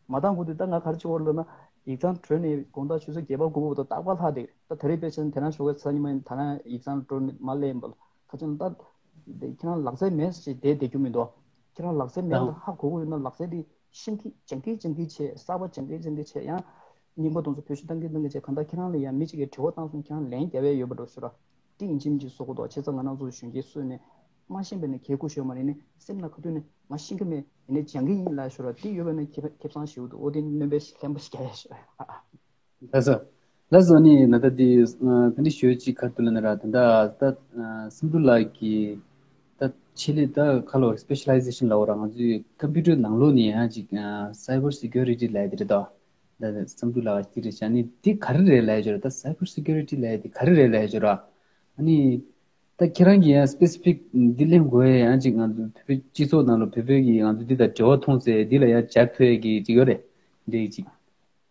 མ་བཏང་གོང་དུ་ད་ང་ག་རེ་བྱེད་དགོས་རེད་ལབ་ན། ཡིག་ཚང་གྲོལ་ནས་དགོང་དག་ཆུ་ཚོད་བརྒྱད་པ་དགུ་པ་བར་དུ་རྟག་པར་ལྷག་བསྡད་ཀྱི་རེད། ད་ད་རེས་དཔེ་བྱས་ན་དེ་རིང་ཞོགས་ཀས་གཟའ་ཉི་མ་ཡིན། ད་ལྟ་ཡིག་ཚང་གྲོལ་ནས་མར་སླེབས་ཡིན་པ་ལ། ཁ་ཅིག་ད་ཁྱེད་རང་ལག་རྩལ་མེད་ཅེས་བསྡད་བསྡད་རྒྱུ་མི་འདུག་ཁྱེད་རང་ལག་རྩལ་མེད་པ་ཧ་གོ་གི་ཡོད་ན། ལག་རྩལ་དེ་ཤེས་ཀྱི་སྦྱང་གི་སྦྱང་གི་བྱས། གསར་པ་སྦྱང་གི་སྦྱང་གི་བྱས། ཡང་རྙིང་པ་དེ་ཚོ་བེད་སྤྱོད་གཏང་གི་གཏང་གི་བྱས། གང་ལྟར་ཁྱེད་རང་ལ་ཡང་མི་གཅིག་གིས་དྲི་བ་བཏང་སོང་། ཁྱེད་རང་ལན་རྒྱབ་ཡས་ཡོད་པ་འདྲ་ཤོར་ར། དེ་ཡིན་གཅིག་མིན་གཅིག་བཟོ་དགོས་འདུག་བྱས་ཙང་ང་རང་ཚོ་གཞོན་སྐྱེས་ཚོས་ནས་མ་ཤེས་པ་ནས་གལ་ཁུར་ཤོར་མ་རེད། ནས་སེམས་ལ་ག་དུས་ནས་ང་ཤེས་ཀྱི་མེད། ཡིན་ནའི་སྦྱང་གི་ཡིན་ལབ་ཤོར་ར། དེ་ཡོད་པ་ན་ཁེ་ཁེ་བཟང་ཞེ་པོ་འདུག་འོ་དེ་སྣོན་པ་ཞིག་ལྷན་པ་ཞིག་རྒྱག་ཡས་ཤོར་ར། ལགས་སོ། ལགས་སོ། ནི་ན་ད་དེ་ག་འདྲ་ཞུ་ཅིག་ག་རེ་འདུག་ལབ་ན་ར། ད་ད་ད་སེམས་སྐྱིད་ལགས་ཀྱིས་ད་ཆེད་ལས་ད་ཁ་ལོ་སི་པེ་ཤ་ལའི་ཟེ་ཤན་ལབ་ར། ང་ཚོའི་ཀམ་པུ་ཊར་ནང་ལོགས་ནས་ཡང་ཅིག་སའི་བར་སི་ཀིའུ་རི་ཊི་ལབ་ཡ་དེ་རེད་དོ། ད་སེམས་སྐྱིད་ལགས་ཀྱིས་དེ་རེད་བྱས། ནི་དེ་ག་རེ་རེད་ལབ་ཡ་ཅིག་ར། ད་སའི་བར་སི་ཀིའུ་རི་ཊི་ལབ་ཡ་དེ་ག་རེ་རེད་ལབ་ཡ་ཅིག་ར། ཨ་ནི་ད་ཁྱེད་རང་གིས་ཡང་སི་པེ་སི་ཕིག་འདི་གླེང་དགོས་ཡ་ཡང་ཅིག་ང་ཚོ་བོད་པའི་སྤྱི་ཚོགས་ནང་ལ་བོད་པའི་གི་ང་ཚོ་འདི་དང་འབྲེལ་བ་མཐོང་ཚེ་འདི་ལ་ཡང་སྦྱར་ཕོད་ཡ་གི་ཅིག་ཡོད་རེད། འདི་ཅིག་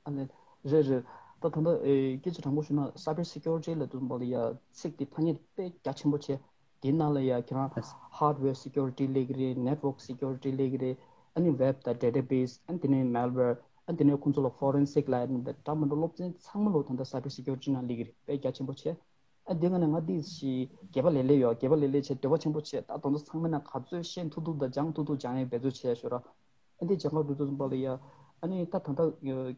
ཨ་ལས། རེད་རེད། ད་ད་ལྟ་ཨེ་སྐད་ཆ་དྲང་པོ་ཞུས་ན། སའི་བར་སི་ཀིའུ་རི་ཊི་ལབ་དུས་ཙམ་པ་ལ་ཡ་ཚིག་དེ་ཐ་སྙད་དཔེ་རྒྱ་ཆེན་པོ་བྱས། དེའི་ནང་ལ་ཡ་ཁྱེད་རང་ཧར་ཌི་ཝེར་སི་ཀིའུ་རི་ཊི་སླེབས་ཀྱི་རེད། ནེཊ་ཝརྐ་སི་ཀིའུ་རི་ཊི་སླེབས་ཀྱི་རེད། ཨ་ནི་ཝེབ་དང་ཌེ་ཊ་བེ་སི། ཨ་ནི་དེ་ནས་མལ་ཝེར། ཨ་ནི་དེ་ནས་ཁོང་ཚོ་ལ་ཕོ་རེན་སིག་ལབ་ཡ་འདྲ་མི་འདྲ་སློབ་ཚན་ཚང་མ་ལོ་ད་ལྟ་སའི་བར་སི་ཀིའུ་རི་ཊི་ནང་སླེབས་ཀྱི་རེད། དཔེ་རྒྱ་ཆེན་པོ་བྱས། ཨ་དེ་སྒང་ནས་ང་དེ་ཞིག་སྒལ་པ་ལེབ་ལེབ་ཡོད། སྒལ་པ་ལེབ་ལེབ་བྱས་འདོད་པ་ཆེན་པོ་བྱས། ད་དེ་ཚོ་ཚང་མ་ནང་ག་ཚོད་ཤེས་ཐུབ་ཐུབ་དང་སྦྱང་ཐུབ་ཐུབ་སྦྱང་ཡས་འབད་རྩོལ་བྱས་ཤོག་ར། ཨ་འདི་སྦྱང་ག་འགྲོ་དུས་ཙམ་པ་ལ་ཡ། ཨ་ནི་ད་ད་ལྟ་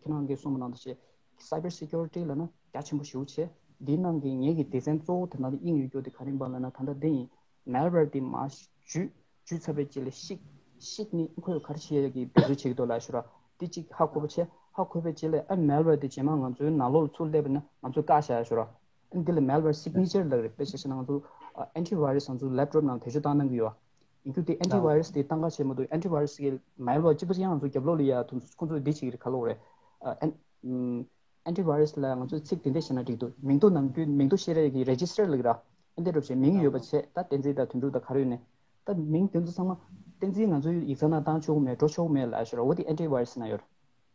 ཁྱེད་རང་གིས་གསུངས་པ་ནང་དུ་བྱས། སའི་བར་སི་ཀིའུ་རི་ཊི་ལབ་ན་རྒྱ་ཆེན་པོ་ཞེ་པོ་བྱས། འདིའི་ནང་གི་ངེད་ཀྱི་སྡེ་ཚན་གཙོ་བོ་དེ་ནང་དུ་དབྱིངས་ཡོད་རྒྱུ་དེ་ག་རེ་ཡིན་པ་ལབ་ན། ད་ལྟ་འདི་ཡིན། མལ་ཝེར་འདི་མར་འཇུས། འཇུས་ཚར་བའི་རྗེས་ལ་བཤིག། བཤིག་ནི་ཁོས་ག་རེ་བྱེད་ཡ་གི་འབད་རྩོལ་བྱེད་ཀྱི་འདུག་ལབ་ཤོག་ར། འདི་གཅིག་ཧ་གོ་བ་བྱས། ཧ་གོ་བའི་རྗེས་ལ་ཨ་མལ་ཝེར་འདི་རྗེས་མ་ང་ཚོའི་ནང་ལོགས་ལ་ཚུར་སླེབས་པ་ན་ང་ཚོས་བཀག་བཞག་ཡ་ཤོག་ར། ཨ་འདི་ལ་མལ་ཝེར་སིག་ནེ་ཅར་ལབ་རེད། དཔེ་ཆ་བཞག་ན་ང་ཚོ་ཨ་ཨན་ཊི་ཝའི་རས་ང་ཚོ་ལེབ་ཊོབ་ནང་བེད་སྤྱོད་བཏང་གནང་གི་ཡོད། ཡིན་རྒྱུ་དེ་ཨན་ཊི་ཝའི་རས་དེ་བཏང་ག་བྱས་མ་གཏོགས། ཨན་ཊི་ཝའི་རས་གི་མལ་ཝེར་གཅིག་པ་ཅིག་ཡང་ང་ཚོ་རྒྱབ་ལོགས་ལ་ཡ་ཐོན། ཁོང་ཚོས་འདི་བྱེད་ཀྱི་རེད། ག་ལབ་དགོས་རེད། ཨ་ཨན་ཨམ་ཨན་ཊི་ཝའི་རས་ལ་ང་ཚོས་ཚིག་དེ་འདྲས་བཤད་ན་འགྲིག་འདུག་མིང་ཐོ་ནང་རྒྱུ། མིང་ཐོ་ཤེས་རེས་ཀྱི་རེ་ཇི་སི་ཊར་ལབ་ཀྱི་ར། ཨ་འདི་འདྲ་བྱས་མིང་ཡོད་པ་བྱས། ད་བསྟན་འཛིན་དང་དོན་གྲུབ་དང་ག་རེ་ཡོད་ནས། ད་མིང་དེ་ཚོ་ཚང་མ་བསྟན་འཛིན་ང་ཚོའི་ཡིག་ཚང་ནང་བཏང་ཆོག་གི་མེད། འགྲོ་ཆོག་གི་མེད་ལབ་ཤོག་ར། འོ་དེ་ཨན་ཊི་ཝའི་རས་ནང་ཡོད་ར།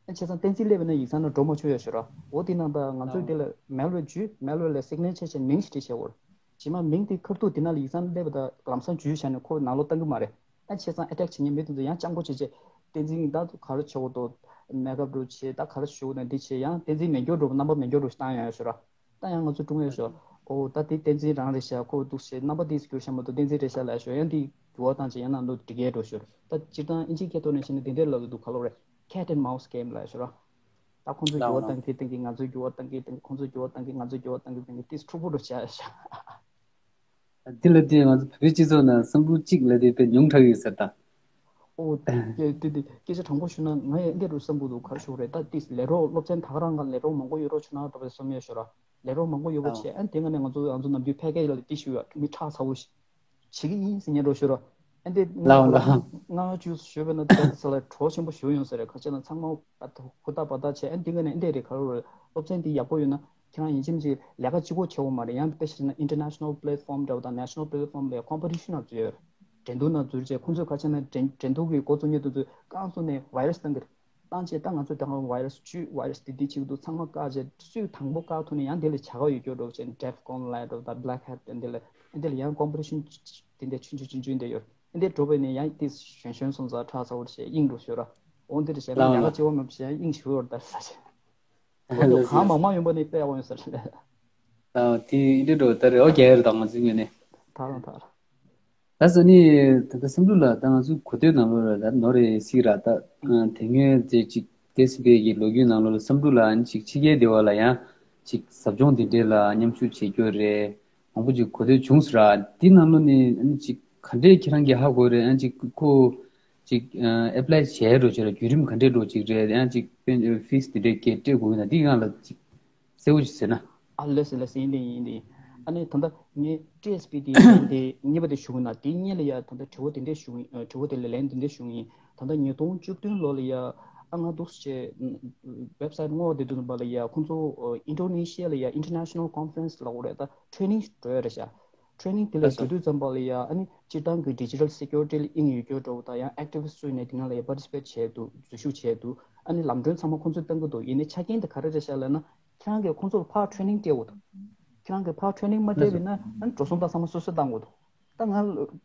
ཨ་བྱས་ཙང་བསྟན་འཛིན་སླེབས་པ་ན་ཡིག་ཚང་ནང་འགྲོ་མ་ཆོག་ཡ་ཤོག་ར། འོ་དེ་ནང་ད་ང་ཚོས་དེ་ལ་མལ་ཝེར་འཇུས། མལ་ཝེར་ལ་སིག་ནེ་ཅར་བྱས། མིང་ཞིག་བྲིས་བྱས་འོར། རྗེས་མ་མིང་དེ་ཁ་ཐུག་དེ་ནང་ལ་ཡིག་ཚང་སླེབས་པ་ད་ལམ་སང་འཇུས་བྱས་ནས་ཁོ་ནང་ལོགས་བཏང་གི་མ་རེད། ད་བྱས་ཙང་ཨེ་ཊེག་བྱེད་མཁན་མི་དེ་ཚོ་ཡང་སྤྱང་པོ་བྱས་བྱས་བསྟན་འཛིན་ད་ག་རེ་བྱེད་དགོས་འདུག་མེག་ཨབ་འགྲོ་བྱས་ད་ག་རེ་ཞུ་དགོས་ན་འདི་བྱས་ཡང་བསྟན་འཛིན་མེད་མཁན་འགྲོ་རྣམ་པ་མེད་མཁན་འགྲོ་ཞིག་བཏང་ཡོང་ཡ་ཞོར་ར། ད་ཡང་ང་ཚོ་ཀྲུང་ཨེ་ཞོར་ཨོ་ད་དེ་བསྟན་འཛིན་རང་རེད་ཤག་ཁོ་འདུག་བྱས་རྣམ་པ་དེ་འགྱུར་ཤག་མ་གཏོགས་བསྟན་འཛིན་རེད་ཤག་ལབ་ཞོར་ཡང་དེ་འགྱུར་བ་བཏང་བྱས་ཡང་ནང་དུ་འགྲིག་གས་འགྲོ་ཞོར་ད་སྤྱིར་བཏང་ཨིན་ཇིའི་སྐད་ཐོག་ནས་བཤད་ན་དེ་འདྲས་ལབ་ཀྱི་འདུག་ག་ལོ་རེད། Cat and mouse game ལབ་ཞོར་ར། ད་ཁོང་ཚོས་འགྱུར་བ་བཏང་གི་བཏང་གི་ང་ཚོས་འགྱུར་བ་བཏང་གི་བཏང་གི་ཁོང་ཚོས་འགྱུར་བ་བཏང་གི་ང་ཚོས་འགྱུར་བ་བཏང་གི་བཏང་གི་ཏིས་འཁྲུག་པོ་འགྲོ་བྱ་ཤག་འདི་ལ་བརྟེན་ང་ཚོ་བོད་པའི་སྤྱི་ཚོགས་ནང་བསམ་བློ་གཅིག་ལ་དེ་དཔེ་ཉུང་དྲགས་ཡོད་ཟེར་ད། ཨོ། དེ་དེ་དེ་སྐད་ཆ་དྲང་པོ་ཞུ་ན་ང་ཡང་འདི་རུ་བསམ་གི་འདུག་ག་རེ་ཞུ་དགོས་རེད་ད་ཏིས་ལས་རོགས་སློབ་ཚན་ད་ག་རང་ག་ལས་རོགས་མང་པོ་ཡོད་རོགས་བྱུང་ན་འགྲོ་བའི་བསམ་ཡས་ཞོར་ར་ལས་རོགས་མང་པོ་ཡོད་པ་བྱས་ཨ་དེ་ང་ནས་ང་ཚོ་ང་ཚོ་ནམ་རྒྱུན་ཕལ་སྐད་ལ་ཏིས་ཞུ་ཡ་མི་ཁྲག་ཚ་བོ་ཞིག་བྱེད་ཀྱི་ཡིན་ཟེར་ཉན་འགྲོ་ཞུ་རོགས། ཨ་འདི་ལའོ་ལའོ། ང་བཅུ་ཞུས་པ་ན་ད་ས་ལ་གྲོགས་ཆེན་པོ་ཞུ་ཡོང་ས་རེད་ཁ་ཆེ་ན་ཚང་མ་ཧུར་ཐག་བར་ཐག་བྱས་ཨ་འདི་ག་ནས་ཨ་འདི་རེད་ག་རེ་རེད་སློབ་ཚན་འདི་ཡག་པོ་ཡོད་ན་ཁྱེད་རང་ཡིན་གཅིག་མིན་གཅིག་ལས་ཀ་གཅིག་པོ་བྱེད་དགོས་མ་རེད་ཡང་དཔེ་བཞག་ན་international platform འདྲ་བོ་དང་national platform ལ་competition ནང་འཛུལ་ཡོད་རེད། འགྲན་བསྡུར་ནང་འཛུལ་བྱས་ཁོང་ཚོས་ཁ་ཆེ་ན་འགྲན་འགྲན་བསྡུར་གྱི་འགོ་བཙུགས་མཁན་དེ་ཚོས་རྐང་བཙུགས་ནས་virus བཏང་གི་རེད། བཏང་བྱས་ད་ང་ཚོས་ད་གང་virus བཅུད་virus འདི་འདི་བྱེད་ཀྱི་འདུག་ཚང་མ་བཀག་བྱས་སུས་དང་པོ་བཀག་ཐུབ་ན་ཡང་དེ་ལ་བྱ་དགའ་ཡོད་རྒྱུ་འགྲོ་བྱས་DEF CON ལ་འགྲོ་ད་Black Hat དེ་འདི་ལ་འདི་ལ་ཡང་competition དེ་འདྲ་ཆུང་ཆུང་ཆུང་ཆུང་འདྲ་ཡོད་འདི་འདྲ་འགྲོ་བས་ནས་ཡང་དེ་གཞོན་གཞོན་སོང་ཙང་ཁྲག་ཚ་བོར་བྱས་དབྱིངས་འགྲོ་ཞོར་ར་འོ་འདི་འདྲ་བྱས་ན་ལའོ་ཡང་ལའོ། བྱེད་པ་མ་བྱས་དབྱིངས་ཞུ་བར་ད་ས་ཆེ་འོ་འདི་ལགས་གང་མང་མང་ཡོང་པ་ནི་དཔེ་ཡག་པོ་ཡོང་ས་རེད། ལའོ་དེ་འདི་འགྲོ་ད་རེ་ཨོ་རྒྱ་ཡར་དང་ང་ཚོའི་ངོས་ནས་ད་རང་ད་ར། ད་ས་ནི་ད་ལྟ་བསམ་འགྲུབ་ལགས་ད་ང་ཚོའི་གོ་ཐོས་ནང་ལོགས་ལ་ད་ནོར་རེ་སྲིད་ར་ད་དེ་སྔོན་ཙེ་ཅིག་ཏེ་སི་བེ་གི་ལོ་རྒྱུས་ནང་ལོགས་ལ་བསམ་འགྲུབ་ལགས་ཨ་ནི་ཅིག་ཕྱི་རྒྱལ་སྡེ་བ་ལ་ཡང་ཅིག་ཟབ་སྦྱོང་དེ་འདྲས་ལ་མཉམ་ཞུགས་བྱེད་རྒྱུ་རེད་མང་པོ་ཅིག་གོ་ཐོས་བྱུང་སོང་ར་དེ་ནང་ལོགས་ནས་ཨ་ནི་ཅིག་ག་འདྲས་ཁྱེད་རང་གིས་ཧ་གོ་རེད་ཨ་ནི་ཅིག་ཁོ་ཅིག་ཨེ་པ་ལའི་བྱས་འགྲོ་བྱས་ར་བརྒྱུད་རིམ་ག་འདྲས་འགྲོ་ཅིག་རེད་ཡང་ཅིག་དཔེ་ཕིས་དེ་འདྲས་སྐད་སྤྲད་དགོས་ན་དེ་སྒང་ལ་ཅིག་གསལ་བོ་ཞིག་ཟེར་ན། ཨ་ལེ་སི་ལེ་སི་ཡིན་དེ་ཡིན་དེ་ཡིན། ཨ་ནི་ད་ལྟ་ངས་ཊི་ཨེས་པི་དེ་དེ་གཉིས་པ་དེ་ཞུ་གི་ན་དེ་གཉིས་ལ་ཡ་ད་ལྟ་དྲི་བ་དེ་འདྲས་ཞུ་གི་ཡིན་དྲི་བ་དེ་ལ་ལན་དེ་འདྲས་ཞུ་གི་ཡིན། ད་ལྟ་ཉིས་སྟོང་བཅུ་བདུན་ལོ་ལ་ཡ་ཨ་ང་འདུག་སེ་བྱས་ཝེབ་སའིཊ་སྔོག་བསྡད་དུས་ཙམ་པ་ལ་ཡ་ཁོང་ཚོ་ཨིན་ཌོ་ནེ་ཤི་ཡ་ལ་ཡ་International Conference ལབ་དགོས་རེད་ད་ཊེ་རེ་ནིང་འགྲོ་ཡ་རེད་ཤག་ཊེ་རེ་ནིང་དེ་ལ་ལགས་སོ། འགྲོ་དུས་ཙམ་པ་ལ་ཡ་ཨ་ནི་སྤྱིར་བཏང་གི་ཌི་ཇི་ཊལ་སེ་ཀུ་རི་ཊི་ལ་དབྱིངས་ཡོད་རྒྱུ་འདྲ་བོ་དང་ཡང་ཨེག་ཊི་བི་སི་ཊི་ཚོ་ཡིན་ནའི་དེ་ནང་ལ་ཡ་པར་ཊི་སི་པེཊ་བྱས་འདུག་འཛུལ་ཞུགས་བྱས་འདུག་ཨ་ནི་ལམ་གྲོན་ཚང་མ་ཁོང་ཚོས་གཏང་གི་འདུག་ཡིན་ནའི་ཆ་རྐྱེན་དེ་ག་རེ་རེད་ཤག་ལབ་ན། ཁྱེད་རང་གིས་ཁོང་ཚོར་ཕར་ཊེ་རེ་ནིང་སྤྲད་དགོས་འདུག་ཁྱེད་རང་གིས་ཕར་ཊེ་རེ་ནིང་མ་སྤྲད་པ་ཡིན་ན་ཨ་ནི་འགྲོ་སོང་རྟགས་ཚང་མ་སོ་སོས་གཏང་དགོས་འདུག་ད་ང་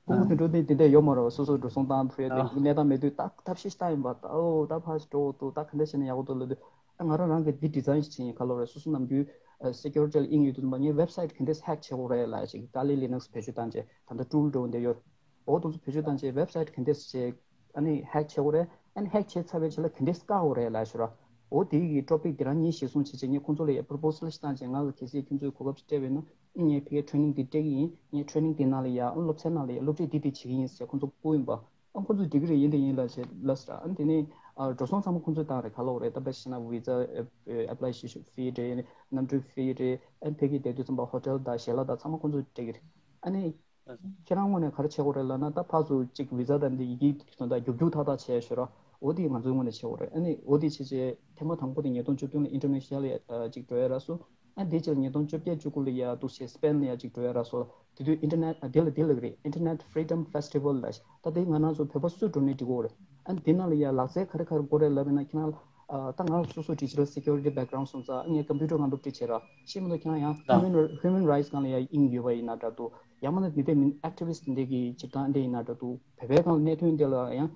སྤུ་གུ་དེ་འདྲ་དེ་དེ་འདྲ་ཡོད་མ་རེད་བ། སོ་སོ་འགྲོ་སོང་བཏང་ཐུབ་ཡ་དེ་གནས་སྟངས་མེད་དུས་ད་ཐབས་ཤེས་ཤིག་བཏང་ཡིན་པ། ད་ཨོ་ད་ཕར་ཞིག་འགྲོ་འདུག་ད་ག་འདྲ་བྱས་ན་ཡག་པོ་འདུག་ལབ་དུས་ད་ང་རང་རང་གིས་འདི་ཌི་ཛའིན་ཞིག་བྱས་ཡིན། ག་ལབ་རེད། སོ་སོ་ནམ་རྒྱུན་སེ་ཀུ་རི་ཊི་ལ་དབྱིངས་ཡོད་དུས་ཙམ་པ་ངའི་ཝེབ་སའིཊ་ག་འདྲས་ཧེག་བྱེད་དགོས་རེད་ལབ་ཅིག་ཏཱ་ལི་ལི་ནག་སི་བེད་སྤྱོད་བཏང་བྱས་ད་ལྟ་ཊུལ་འདྲ་བོ་འདི་ཡོད། འོ་དེ་ཚོ་བེད་སྤྱོད་བཏང་བྱས་ཝེབ་སའིཊ་ག་འདྲས་བྱས། ཨ་ནི་ཧེག་བྱེད་དགོས་རེད། ཨ་ནི་ཧེག་བྱས་ཚར་བའི་རྗེས་ལ་ག་འདྲས་བཀག་དགོས་རེད་ལབ་ཞུ་ར། འོ་དེ་གི་ཊོ་པིག་དེ་རང་ཉིད་གཞིར་བཟུང་བྱས་བྱས་ངས་ཁོང་ཚོ་ལ་ཡ་པོ་རོ་པོ་སལ་ཞིག་བཏང་བྱས་ང་ལ་གལ་སྲིད་ཁྱོད་ཚོས་གོ་སྐབས་ཤིག་སྤྲད་པ་ཡིན་ན་ངས་ཕ་གིའི་ཊེ་རེ་ནིང་འདི་སྤྲད་ཀྱི་ཡིན། ངས་ཊེ་རེ་ནིང་དེ་ནང་ལ་ཡ་ཨ་སློབ་ཚན་ནང་ལ་ཡ་སློབ་ཁྲིད་འདི་འདི་བྱེད་ཀྱི་ཡིན་ཟེར་ཁོང་ཚོ་བསྐུར་ཡིན་པ། ཨ་ཁོང་ཚོས་འགྲིག་གི་རེད་ཡིན་དེ་ཡིན་ལབ་བྱས་ལབ་ཟེར། ཨ་ནི་དེ་ནས་ཨ་འགྲོ་སོང་ཚང་མ་ཁོང་ཚོས་བཏང་རེད། ག་ལབ་དགོས་རེད། ད་དཔེ་བྱས་ན་བི་ཛ་ཨེ་པ་ལའི་བྱེད་ཤུགས་ཕི་རེད། གནམ་གྲུའི་ཕི་རེད། ཨ་ནི་ཕ་གིར་བསྡད་དུས་ཙམ་པ་ཧོ་ཊེལ་དང་ཞལ་ལག་དང་ཚང་མ་ཁོང་ཚོས་སྤྲད་ཀྱི་རེད། ཨ་ནི། ཁྱེད་རང་ངོས་ནས་ག་རེ་བྱེད་དགོས་རེད་ལབ་ན་ད་ཕར་ཚུར་གཅིག་བི་ཛ་དང་འདི་ཡི་གེ་དང་ད་རྒྱུག་རྒྱུག་ཐག་ཐག་བྱས་ཞོར་འོ་དེ་ང་ཚོའི་ངོས་ནས་བྱེད་དགོས་རེད། ཨ་ནི་འོ་དེ་བྱས་རྗེས་ཐེངས་མ་དང་པོ་དེ་ཉིས་སྟོང་བཅུ་བདུན་ལ་ཨིན་ཌོ་ནེ་ཤི་ཡ་ལ་ཡ་ཅིག་འགྲོ་ཡ་རག་སོང་། ཨ་དེ་རྗེས་ལ་ཉིས་སྟོང་བཅོ་བརྒྱད་བཅུ་དགུ་ལ་ཡ་འདུག་བྱས་སི་པེན་ལ་ཡ་ཅིག་འགྲོ་ཡ་རག་སོང་། དེ་དུས་ཨིན་ཊར་ནེཊ་དེ་ལ་དེ་ལ་རེད། Internet Freedom Festival ལ་ད་དེ་ང་རང་ཚོ་བོད་པ་སུ་འགྲོ་ནས་འགྲིག་གི་རེད། ཨ་དེ་ནང་ལ་ཡ་ལག་རྩལ་ག་རེ་ག་རེ་དགོས་རེད་ལབ་ཡིན་ན་ཁྱེད་རང་ཨ་ད་ང་སོ་སོ་ཌི་ཇི་ཊལ་སེ་ཀུ་རི་ཊི་བེག་གྷ་རའུན་ཌི་སོང་ཙང་ངས་ཀམ་པུ་ཊར་སྒང་སློབ་ཁྲིད་བྱེད་ར་ཤེས་མི་འདུག་ཁྱེད་རང་ཡང་ལགས། Human Human Rights སྒང་ལ་ཡང་དབྱིངས་ཡོད་པ་ཡིན་ན་འདྲ་འདུག་ཡང་མིན་ན་འདི་འདྲའི་མི་ཨེག་ཊི་བི་སི་ཊི་འདི་འདྲའི་གི་སྤྱིར་བཏང་འདི་ཡིན་ན་འདྲ་འདུག་བོད་པའི་སྒང་ལ་གནད་དོན་འདི་ལ་ཡང་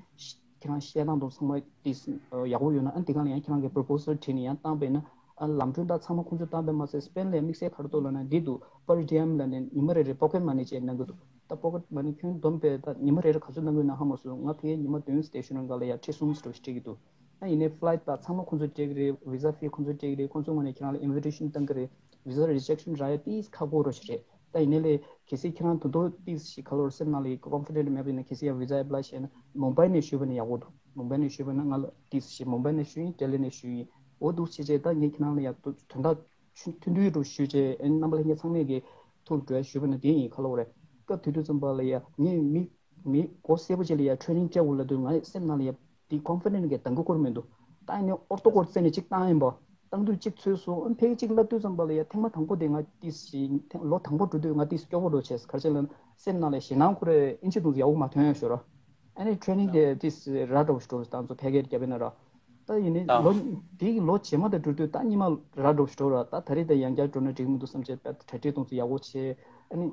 ཁྱེད་རང་བཤད་སྟངས་དང་ཚང་མ་ཏིས་ཡག་པོ་ཡོད་ན་ཨ་འདི་སྒང་ལ་ཡང་ཁྱེད་རང་གི་པོ་རོ་པོ་སལ་བྲིས་ནས་ཡང་བཏང་པ་ཡིན་ན་ཨ་ལམ་གྲོན་དང་ཚང་མ་ཁོང་ཚོས་བཏང་པ་མ་ཟད་སི་པེན་ལ་ཡང་དམིགས་བསལ་ག་རེ་འདུག་ལབ་ན་འདི་འདུག per diem ལབ་ནས་ཉི་མ་རེ་རེ་པོ་ཀེཊ་མ་ནི་ཅིག་གནང་གི་འདུག་ད་པོ་ཀེཊ་མ་ནི་ཁྱོན་བསྡོམས་པས་ད་ཉི་མ་རེ་རེ་ག་ཚོད་གནང་གི་ཡོད་ན་ཧ་མ་སོང་། ང་ཕ་གིར་ཉི་མ་བདུན་སི་ཊེ་ཤན་རང་སྒང་ལ་ཡ་ཁྲི་གསུམ་ཙམ་ཞིག་སྤྲད་ཀྱི་འདུག་ད་ཡིན་ནའི་ཕི་ལའིཊ་དང་ཚང་མ་ཁོང་ཚོས་སྤྲད་ཀྱི་རེད། བི་ཛ་ཕི་ཁོང་ཚོས་སྤྲད་ཀྱི་རེད། ཁོང་ཚོའི་ངོས་ནས་ཁྱེད་རང་ལ་ཨིན་ཝི་ཊེ་ཤན་བཏང་གི་རེད། བི་ཛ་རི་ཇེག་ཤན་རག་ཡ་ཏིས་ཁག་པོ་རོ་ཞིག་རེད། ད་ཡིན་ནའི་ལས་གལ་སྲིད་ཁྱེད་རང་དོན་དུ་ཏིས་ཞིག་ག་ལོར་སེམས་ནང་ལ་ཀོན་ཕི་ཌེན་ཊི་མེད་པ་ཡིན་ན་གལ་སྲིད་ཡ་བི་ཛ་ཨེ་པ་ལའི་བྱས་ན་མུམ་བྷའི་ནས་ཞུས་པ་ན་ཡག་པོ་འདུག་མུམ་བྷའི་ནས་ཞུས་པ་ན་ང་ལ་ཏིས་ཞིག་མུམ་བྷའི་ནས་ཞུས་ཡིན། ལྡི་ལི་ནས་ཞུས་ཡིན། འོ་འདུག་བྱས་བྱས་ད་ངས་ཁྱེད་རང་ལ་ཡ་དོན་དག་མཐུན་སྒྲིལ་རུ་ཞུས་བྱས་ཨེ་རྣམ་པ་ལྷན་རྒྱས་ཚང་མས་ཀྱི་ཐུགས་འགྲོ་ཞུས་པ་ན་དེ་ཡིན་ག་ལོར་རེད། སྐབས་དེ་དུས་ཙམ་པ་ལ་ཡ་ངས་མི་མི་མགོ་སེར་པོ་ཅིག་ལ་ཡ་ཊེ་རེ་ནིང་སྤྲད་དགོས་ལབ་དུས་ང་སེམས་ནང་ལ་ཡ་དེ་ཀོན་ཕི་ཌེན་ཊི་གི་གདེང་ཁ་ཁུར་མི་འདུག་ད་ཡིན་ནའི་ཨོ་ཏོ་སྐོར་རྩེ་ནས་གཅིག་བཏང་ཡིན་པ། བཏང་དུས་གཅིག་ཚོད་སོང་། ཨ་ཕ་གི་གཅིག་བསླབ་དུས་ཙམ་པ་ལ་ཡ་ཐེངས་མ་དང་པོ་དེ་ང་ཏིས་ཞིག་ཐེངས་ལོ་དང་པོ་འགྲོ་དུས་ང་ཏིས་སྐྱོ་པོ་འགྲོ་བྱས་ག་རེ་བྱས་ལབ་ན་སེམས་ནང་ལ་ཞེད་སྣང་ཁུར་རེ་ཨིན་ཇི་འདུག་ཡག་པོ་མ་ཐོན་ཡ་ཞོར་ར། ཨ་ནི་ཊེ་རེ་ནིང་དེ་ཏིས་ར་འདྲ་བོ་ཞིག་འགྲོ་དང་ཚོ་ཕལ་སྐད་རྒྱབ་པ་ཡིན་ན་ར། ད་ཡིན་ནའི་ལོ་དེ་གི་ལོ་རྗེས་མ་དེ་འགྲོ་དུས་ད་སྔོན་མ་ར་འདྲ་བོ་ཞིག་འགྲོ་ར། ད་ད་རེས་དེ་ཡང་བསྐྱར་འགྲོ་ན་འགྲིག་མི་འདུག་བསམ་བྱས་ད་གྲ་སྒྲིག་དང་ཚོ་ཡག་པོ་བྱས། ཨ་ནི།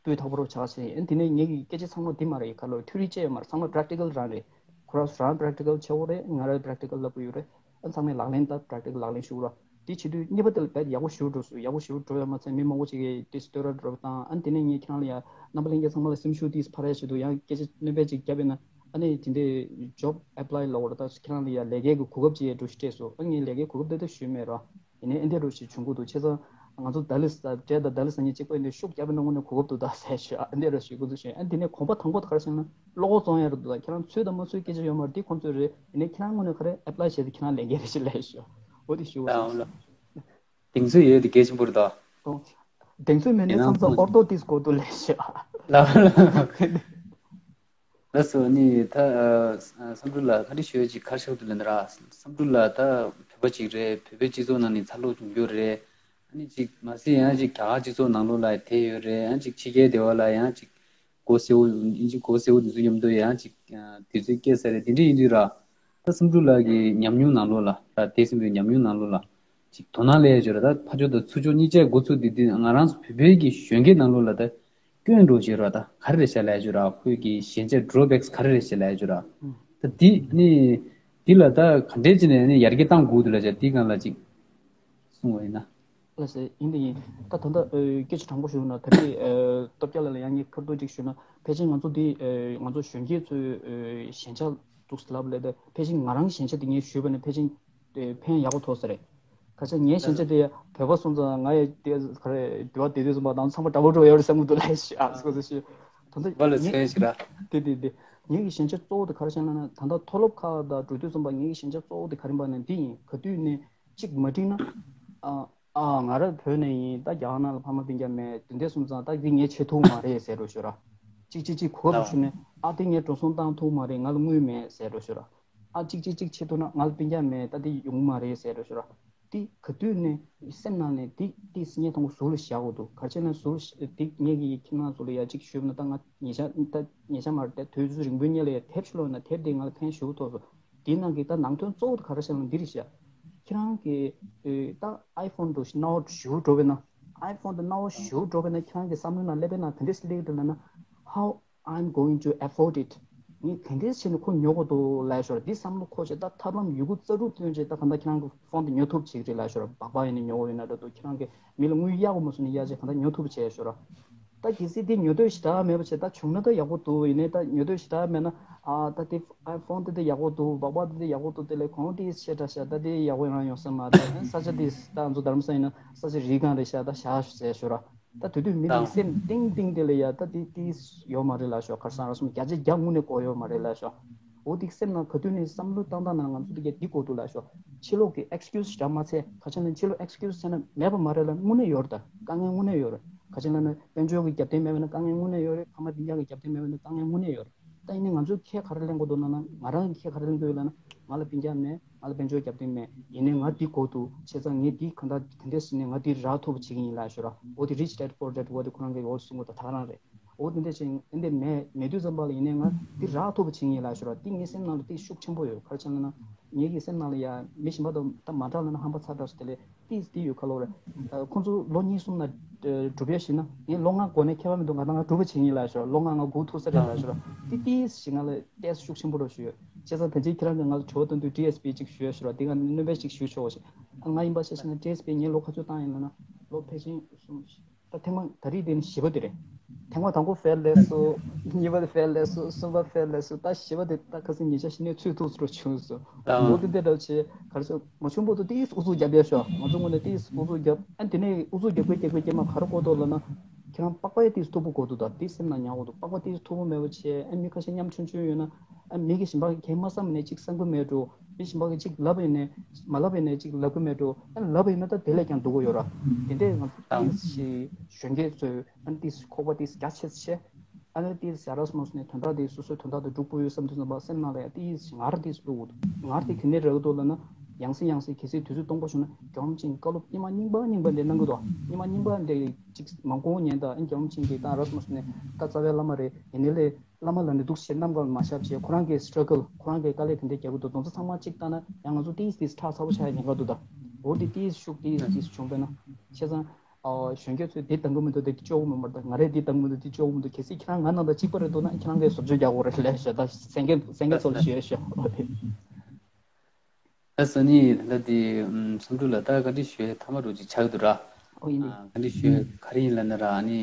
སྤུས་དག་པོ་རུ་ཆགས་ཤིང་། ཨ་དེ་ནས་ངེད་ཀྱི་སྐད་ཆ་ཚང་མ་འདི་མ་རེད། ཁ་ལོ་ཐིའོ་རི་བྱས་ཡོད་མ་རེད། ཚང་མ་པེ་རེག་ཊི་ཀལ་རང་རེད། ཁོ་རང་རང་པེ་རེག་ཊི་ཀལ་བྱེད་དགོས་རེད། ང་རང་པེ་རེག་ཊི་ཀལ་ལབ་དགོས་ཡོད་རེད། ཨ་ཚང་མས་ལག་ལེན་ད་པེ་རེག་ཊི་ཀལ་ལག་ལེན་ཞུ་རོགས། དེ་བྱེད་དུས་གཉིས་པ་དེ་ལ་དཔེ་ཡག་པོ་ཞུ་འགྲོ་སོང་། ཡག་པོ་ཞུ་འགྲོ་ཡོད་མ་ཚད་མི་མང་པོ་ཅིག་གིས་དེ་ལྟོས་ར་འགྲོ་བཏང་། ཨ་དེ་ནས་ངས་ཁྱེད་རང་ལ་ཡ་རྣམ་པ་ལྷན་རྒྱས་ཚང་མ་ལ་སེམས་ཤུགས་དེ་འཕར་ཡ་ཆེད་དུ་ཡང་སྐད་ཆ་སྣོན་པ་ཅིག་བརྒྱབ་ཡིན་ན། ཨ་ནི་དེ་འདྲའི་ཇོབ་ཨེ་པ་ལའི་ལབ་དགོས་རེད། ད་ཁྱེད་རང་ལ་ཡ་ལས་ཀའི་གོ་སྐབས་ཅིག་འགྲོ་ཞིག་སྤྲད་སོང་། ཨ་ངས་ལས་ཀའི་གོ་སྐབས་དེ་ད་ཞུས་མེད་ར། ཡིན་ནའི་ཨེ་འདྲ་རུ་ཞིག་བྱུང་གི་འདུག་བྱས་ཙང་ང་ཚོ་ཌལ་ལེས་དང་བྲེ་དང་ཌལ་ལེས་ཟེར་མཁན་གཅིག་པ་ཡིན་དུས་ཤུགས་རྒྱབ་པའི་ནང་ངོས་ནས་གོ་སྐབས་འདུག་ད་ཟེར་ཞུ། ཨ་འདི་རུ་ཞུ་དགོས་འདུག་ཞུ། ཨ་འདི་ནས་གོམ་པ་དང་པོ་དེ་ག་རེ་ཟེར་ན་བློ་ཁོག་བཙོང་ཡ་རུ་འདུག་ད་ཁྱེད་རང་ཚོད་དང་མ་ཚོད་སྐད་ཆ་ཡོད་མ་རེད། འདི་ཁོང་ཚོས་རེད། ཡིན་ནའི་ཁྱེད་རང་ངོས་ནས་ག་རེ་ཨེ་པ་ལའི་བྱས་ཏེ་ཁྱེད་རང་ལས་འགན་རེ་ཞིག་ལས་ཞུ། འོ་དེ་ཞུ་དགོས་འདུག་ད་ལ། གདེང་ཚོད་ཡོད་དེ་གལ་ཆེན་པོ་རེད་ད། ཨོ། གདེང་ཚོད་མེད་ནའི་ཡིན་ནའང་མཚམས་མཚམས་ཁོང་ཨོར་ཏོ་ཏིས་དགོས་འདུག་ལས་ཞུ། ལ་ལ། ལགས་སོ། ནི་ད་ཨ་བསམ་འགྲུབ་ལགས་བཀའ་འདྲི་ཞུ་ཡ་ཅིག་ག་རེ་ཞུ་འདུག་ལབ་ན་ར། བསམ་འགྲུབ་ལགས་ད་བོད་པ་ཅིག་རེད། བོད་པའི་སྤྱི་ཚོགས་ནང་ནས་འཚར་ལོངས་བྱུང་རྒྱུ་རེད། ཨ་ནི་ཅིག་མ་ཟད་ཡང་ཅིག་རྒྱ་གར་སྤྱི་ཚོགས་ནང་ལོགས་ལ་བསྡད་ཡོད་རེད། ཡང་ཅིག་ཕྱི་རྒྱལ་སྡེ་བ་ལ་ཡང་ཅིག་སྒོ་སེར་པོ་ཨིན་ཇི་སྒོ་སེར་པོ་འདི་ཚོ་མཉམ་དུ་ཡང་ཅིག་དུས་ཚོད་སྐྱེལ་ས་རེད། དེ་འདྲ་ཡིན་དུས་ར། ད་བསམ་འགྲུབ་ལགས་ཀྱི་ཉམས་མྱོང་ནང་ལོགས་ལ་ར། བསྡད་ཟིན་པའི་ཉམས་མྱོང་ནང་ལོགས་ལ་ཅིག་དོ་སྣང་སླེབས་ཡ་ཅིག་ཡོད་ར། ད་ཕར་ཕྱོགས་དང་ཚུར་ཕྱོགས་གཉིས་ཆ་འགོ་ཚུགས་དེ་དུས་ང་རང་ཚོ་བོད་པའི་གི་གཞོན་སྐྱེས་ནང་ལོགས་ལ་ད་སྐྱོན་འགྲོ་བྱེད་ར། ད་ག་རེ་རེད་བྱ་ལབ་ཡ་ཅིག་ཡོད་ར། ཁོས་ཀྱི་ཞན་ཆ་ཌོ་བེག་ག་རེ་རེད་བྱ་ལབ་ཡ་ཅིག་ཡོད་ར། ད་འདི་ནི་འདི་ལ་ད་ག་འདྲས་བྱས་ནས་ནི་ཡར་རྒྱས་བཏང་དགོས་འདུག་ལབ་བྱ་འདི་སྒང་ལ་ཅིག་གསུང་བ་ཡིན་ན། ལགས་སེ། ཡིན་དེ་ཡིན། ད་ད་ལྟ་ཨ་སྐད་ཆ་དྲང་པོ་ཞུ་ན། ད་རེས་ཨ་སྟོབས་རྒྱལ་ལགས་ལ་ཡང་ངས་ཁ་ཐུག་ཅིག་ཞུ་ན། ཕལ་ཆེར་ང་ཚོ་འདི་ཨ་ང་ཚོ་གཞོན་སྐྱེས་ཚོའི་ཨ་ཞན་ཆ་འདུག་ལབ་ལས་ད། ཕལ་ཆེར་ང་རང་ཞན་ཆ་དེ་ངས་ཞུས་པ་ནི་ཕལ་ཆེར་ཨ་ཕན་ཡག་པོ་ཐོགས་ས་རེད། ཁ་ཆེ་ངའི་ཞན་ཆ་དེ་བོད་པ་སོང་ཙང་ང་ཡི་དེ་ག་རེ་འདི་བ་དེ་དུས་ཙམ་པ་དང་ཚང་མ་འདྲ་པོ་འགྲོ་ཡོད་རེད་བསམ་གི་འདུག་ལབ་ཤི། ཨ་སྐོར་ཚོ་ཤི། ད་ལྟ་བ་ལ་ངས་མཚོན་ཞིག་ར། དེ་དེ་དེ་ངེད་ཀྱི་ཞན་ཆ་གཙོ་བོ་དེ་ག་རེ་བཤད་ན་ན། ད་ལྟ་མཐོ་སློབ་ཁག་དང་འགྲོ་དུས་ཙམ་པ་ངེད་ཀྱི་ཞན་ཆ་གཙོ་བོ་དེ་ག་རེ་ཡིན་པ་ན་འདི་ཡིན། ག་དུས་ནས་གཅིག་མ་འགྲིག་ན། ཨ་ཨ་ང་རང་བོད་ནས་ཡིན། ད་རྒྱ་གར་ནང་ལ་ཕ་མ་སྤུན་ཀྱག་མེད། དེ་འདྲ་སོང་ཙང་ད་འདི་ངས་བྱེད་ཐུབ་མ་རེད་ཟེར་འགྲོ་ཤོད་ར། གཅིག་གཅིག་གཅིག་གོ་བ་ཞུ་ནས། ཨ་དེ་ངས་འགྲོ་སོང་བཏང་ཐུབ་མ་རེད། ང་ལ་དངུལ་མེད་ཟེར་འགྲོ་ཤོད་ར། ཨ་གཅིག་གཅིག་གཅིག་བྱེད་ཐུབ་ན། ང་ལ་སྤུན་ཀྱག་མེད། ད་དེ་ཡོང་མ་རེད་ཟེར་འགྲོ་ཤོད་ར། དེ་ག་དུས་ནས་སེམས་ནང་ནས་དེ་དེ་སྙད་ཐོང་གོ་ཟུར་ལ་བཞག་དགོས་འདུག་ག་རེ་བྱས་ན་ཟུར་ལ་བཞག་དེ་ངེད་ཀྱི་ཁྱིམ་ནང་ཚོ་ལ་ཡ་གཅིག་ཞུས་ན། ད་ང་ཉེ་ཆར་ད་ཉེ་ཆར་མ་རེད། ད་དུས་ཚོད་རིང་པོའི་སྔོན་ལ་ཡ་དེབ་ཞིག་ཀློག་ན། དེབ་དེ་ང་ལ་ཕན་ཞེ་པོ་ཐོགས་སོང་། དེའི་ནང་གི་ད་ནང་དོན་གཙོ་བོ་དེ་ག་རེ་བཤད་ན་འདི་རེད་ཤག་ཁྱེད་རང་གི་ཨེ་ད་ཨའི་ཕོན་དུ་སྣང་བ་ཞེ་པོ་འགྲོ་བས་ན། ཨའི་ཕོན་དུ་སྣང་བ་ཞེ་པོ་འགྲོ་བས་ན། ཁྱེད་རང་གི་བསམ་བློའི་ནང་སླེབས་པས་ན་ག་འདྲས་སླེབས་འདུག་ལབ་ན། How I'm going to afford it. ངས་ག་འདྲས་བྱས་ནས་ཁོ་ཉོ་དགོས་འདུག་ལབ་ཤོར། འདི་བསམ་བློ་འཁོར་བྱས། ད་ཐབས་ལམ་ཡོད་རྒུ་རྩལ་སྤྲུགས་བཏོན་བྱས། ད་གང་ལྟར་ཁྱེད་རང་གི་ཕོན་དེ་ཉོ་ཐུབ་བྱེད་ཀྱི་རེད་ལབ་ཤོར། སྦག་སྦག་ཡིན་ནས་ཉོ་དགོས་ཡོད་ན་འདྲ་འདུག་ཁྱེད་རང་གིས་མི་ལ་དངུལ་གཡར་དགོས་མ་བཟོས་ནས་གཡར་བྱས་གང་ལྟར་ཉོ་ཐུབ་བྱས་ཤོར། ད་གལ་སྲིད་འདི་ཉོ་འདོད་ཞེ་དྲག་མེད་པ་བྱས། ད་བྱུང་ན་ད་ཡག་པོ་འདུག་ཡིན་ནའི་ད་ཉོ་འདོད་ཞེ་དྲག་མེད་ན། ཨ་ད་འདི་ཨའི་ཕོན་འདི་འདི་ཡག་པོ་འདུག་སྦག་སྦག་འདི་འདི་ཡག་པོ་འདུག་དེ་ལས་གོང་འདི་ཆེ་དྲགས་ཤག་ད་འདི་ཡག་པོ་རང་ཡོང་ས་མ་རེད། ས་ཆ་འདི་ད་ང་ཚོ་རྡ་རམ་ས་ཡིན་ན་ས་ཆ་རིའི་སྒང་རེད་ཤག་ད་བཞག་ཟེར་ཤོར། ད་དེ་དུས་མི་དེའི་སེམས་གཏིང་གཏིང་དེ་ལ་ཡ་ད་དེ་དེ་ཡོད་མ་རེད་ལབ་ཤོག་ཁར་སང་ར་སོང་བརྒྱ་ཆ་བརྒྱ་དངོས་གནས་གོ་ཡོད་མ་རེད་ལབ་ཤོག་འོ་དེ་སེམས་ནང་ག་དུས་ནས་བསམ་བློ་བཏང་བཏང་ན། ང་ཚོ་དེ་ག་འདི་གོ་འདུག་ལབ་ཤོག་ཕྱི་ལོགས་ཀྱི་ཨེགས་ཀིའུ་སི་རྒྱབ་མ་ཚད། ཁ་ཆེ་ན་ཕྱི་ལོགས་ཨེགས་ཀིའུ་སི་བྱས་ན་མེད་པ་མ་རེད་ལ། དངོས་གནས་ཡོད་རེད། ད་དཀའ་ངལ་དངོས་གནས་ཡོད་རེད། ཁ་ཆེ་ན་ནི་དཔལ་འབྱོར་གྱི་རྒྱབ་རྟེན་མེད་པ་ན་དཀའ་ངལ་དངོས་གནས་ཡོད་རེད། ཕ་མ་སྤུན་ཀྱག་གི་རྒྱབ་རྟེན་མེད་པ་ན་དཀའ་ངལ་དངོས་གནས་ཡོད་རེད། ད་ཡིན་ནའི་ང་ཚོས་ཁས་ག་རེ་ལེན་དགོས་འདུག་ལབ་ན། ང་རང་གིས་ཁས་ག་རེ་ལེན་དགོས་ཡོད་ལབ་ན། ང་ལ་སྤུན་ཀྱག་མེད། ང་ལ་དཔལ་འབྱོར་རྒྱབ་རྟེན་མེད། ཡིན་ནའི་ང་འདི་དགོས་འདུག་བྱས་ཙང་ངས་འདི་གང་ལྟར་ག་འདྲས་ཟེར་ནས་ང་འདི་རག་ཐུབ་པ་བྱེད་ཀྱི་ཡིན་ལབ་ཤོར། འོ་དེ་rich dad poor dad འོ་དེ་ཁོ་རང་གི་འོ་གསུང་གི་འདུག་ད་ག་རང་རེད། འོ་དེ་འདྲས་བྱས་འདི་འདྲས་མེད་མེད་དུས་ཙམ་པ་ལ། ཡིན་ནའི་ང་འདི་རག་ཐུབ་པ་བྱེད་ཀྱི་ཡིན་ལབ་ཤོར། འདི་ངའི་སེམས་ནང་ལ་འདི་ཤུགས་ཆེན་པོ་ཡོད། ག་རེ་བྱས་ན་ན། ངེད་ཀྱི་སེམས་ནང་ལ་ཡ་མི་གཞན་པ་དང་ད་མ་འདྲ་ལབ་ན། ཧམ་པ་ཚ་དྲགས་སོང་། དེ་ལས་ཏིས་ཏིས་ཡོད་ཁ་ལོ་རེད། ཨ་ཁོང་ཚོ་ལོ་གཉིས་གསུམ་ན་ཨ་སྒྲུབ་ཡ་ཞིག་ན། ངས་ལོ་ལྔ་འགོར་ནས་ཁྱད་པར་མི་འདུག་ང་ད་ང་སྒྲུབ་པ་བྱེད་ཀྱི་ཡིན་ལབ་ཤོར། ལོ་ལྔ་ང་སྒུག་ཐུབ་ས་རེད་ལབ་ཤོར། ཏིས་ཏིས་ཞིག་ང་ལ་ཏོག་ཙམ་ཤུགས་ཆེན་པོ་འདྲ་ཞིག་ཡོད། བྱས་ཙང་ཕལ་ཆེར་ཁྱེད་རང་གིས་ང་ལ་དྲི་བ་བཏོན་དུས་ཌི་ཨེས་པི་ཅིག་ཞུ་ཡ་ཤོར་བ། དེ་ང་སྣོན་པ་ཞིག་ཞུ་ཆོག་ཞེས། ཨ་ང་ཡིན་པ་ཤེས་ཤེས་ན་ཌི་ཨེས་པི་ངས་ལོ་ག་ཚོད་བཏང་ཡིན་ལབ་ན། ལོ་ཕལ་ཆེར་གསུམ། ད་ཐེངས་མ་ད་རེས་དེ་ནི་བཞི་པ་དེ་རེད། ཐེངས་མ་དང་པོ་ཕེལ་ལས་སོང་། གཉིས་པ་དེ་ཕེལ་ལས་སོང་། གསུམ་པ་ཕེལ་ལས་སོང་། ད་བཞི་པ་དེ་ད་ཁ་སང་ཉེ་ཆར་གཞི་ནས་ཚུད་ཐུབ་སུ་རུ་བྱུང་སོང་། ཨ་འོ་དེ་འདྲ་འདྲ་བྱས་ག་རེ་ཟེར། མ་བྱུང་བར་དུ་ཏིས་ཨུ་ཚུགས་རྒྱབ་ཡ་ཤོག་ང་ཚོ་ངོས་ནས་ཏིས་ཨུ་ཚུགས་རྒྱབ། ཨ་དེ་ནས་ཨུ་ཚུགས་རྒྱབ་དགོས་རྒྱབ་དགོས་རྐྱེན་མ་ག་རེ་དགོས་འདུག་ལབ་ན། ཁྱེད་རང་པགས་པ་ཡ་ཏིས་མཐུག་པོ་དགོས་འདུག་ད་ཏིས་སེམས་ནང་ཉར་དགོས་འདུག་པགས་པ་ཏིས་མཐུག་པོ་མེད་པ་བྱས། ཨ་མི་ཁ་ཤས་ཉམ་ཆུང་ཆུང་ཡོད་ན། ཨ་མི་གི་གཞན་པ་གིས་མ་བསམ་ནས་ཅིག་བསམ་གི་མེད་འགྲོ། མི་གཞན་པ་གིས་ཅིག་ལབ་ཡིན་ནས་མ་ལབ་ཡིན་ནས་ཅིག་ལབ་གི་མེད་འགྲོ། ཨ་ལབ་ཡིན་ན་ད་དེ་ལས་ཀྱང་སྡུག་གི་ཡོད་ར། དེ་འདྲས་ང་ཚོ་ཏིས་ཞིག་གཞོན་སྐྱེས་ཚོས་ཨ་ཏིས་ཁོག་པ་ཏིས་རྒྱ་ཆེ་ཆེ། ཨ་ནི་ཏིས་ཡ་ར་སོ་མ་སོ་ནས་དོན་དག་དེ་སོ་སོའི་དོན་དག་དེ་སྒྲུབ་དགོས་ཡོད་བསམ་དུས་ཙམ་པ་སེམས་ནང་ལ་ཡ་ཏིས་ངར་ཏིས་བླུག་འདུག་ངར་དེ་ག་ནས་རག་གི་འདུག་ལབ་ན། ཡང་སེ་ཡང་སེ་གལ་སྲིད་དུས་ཚོད་སྟོང་པ་བྱུང་ན། རྒྱལ་བ་རིན་པོ་ཆེ་བཀའ་སློབ་ཉི་མ་རྙིང་པ་རྙིང་པ་འདི་གནང་གི་འདུག་ཉི་མ་རྙིང་པ་འདི་ཅིག་མང་པོ་ཉན་དང་། ཨ་རྒྱལ་བ་རིན་པོ་ཆེ་གིས་ད་ཡ་ར་སོ་མ་སོ་ནས་ད་རྩ་བའི་བླ་མ་རེད། ཡིན་ནའི་ལས་བླ་མ་ལ་ནི་འདུག་ཞེས་གནམ་གང་ལ་མ་བཞག་བྱས། ཁོ་རང་གི་སི་ཊྲ་གལ། ཁོ་རང་གི་དཀའ་ལས་དེ་འདྲ་རྒྱག་གི་འདུག་དེ་ཚོ་ཚང་མ་གཅིག་བལྟས་ན་ཡང་ང་ཚོ་ཏིས་ཏིས་ཁྲག་ཚ་པོ་ཆགས་ཡ་ཉེན་ཁ་འདུག་ད་འོ་དེ་ཏིས་ཤུགས་ཏིས་ཏིས་བྱུང་བས་ན། བྱས་ཙང་ ཨོ་གཞོན་སྐྱེས་ཚོས་འདི་འདང་གི་མི་འདུག་འདི་སྐྱོ་གི་མི་འདུག་ང་རས་འདི་འདང་གི་མི་འདུག་འདི་སྐྱོ་གི་མི་འདུག་གལ་སྲིད་ཁྱེད་རང་ང་ནང་དང་གཅིག་པ་རེད་འདུག་ན་ཁྱེད་རང་གིས་བཟོ་བཅོས་རྒྱག་དགོས་རེད་ལབ་ཤག་ད་གསན་མཁན་གསན་མཁན་ཚོ་ལ་ཞུ་ཡ་ཤག་ད་ས་ནི་ད་འདི་བསམ་གྲུབ་ལ་ད་བཀའ་འདྲི་ཞུ་ཡ་ཐ་མ་རུ་ཅིག་ཆགས་འདུག་ར། ཨོ་ཡིན་ཨ་བཀའ་འདྲི་ཞུ་ཡ་ག་རེ་ཡིན་ལབ་ན་ར་ཨ་ནི་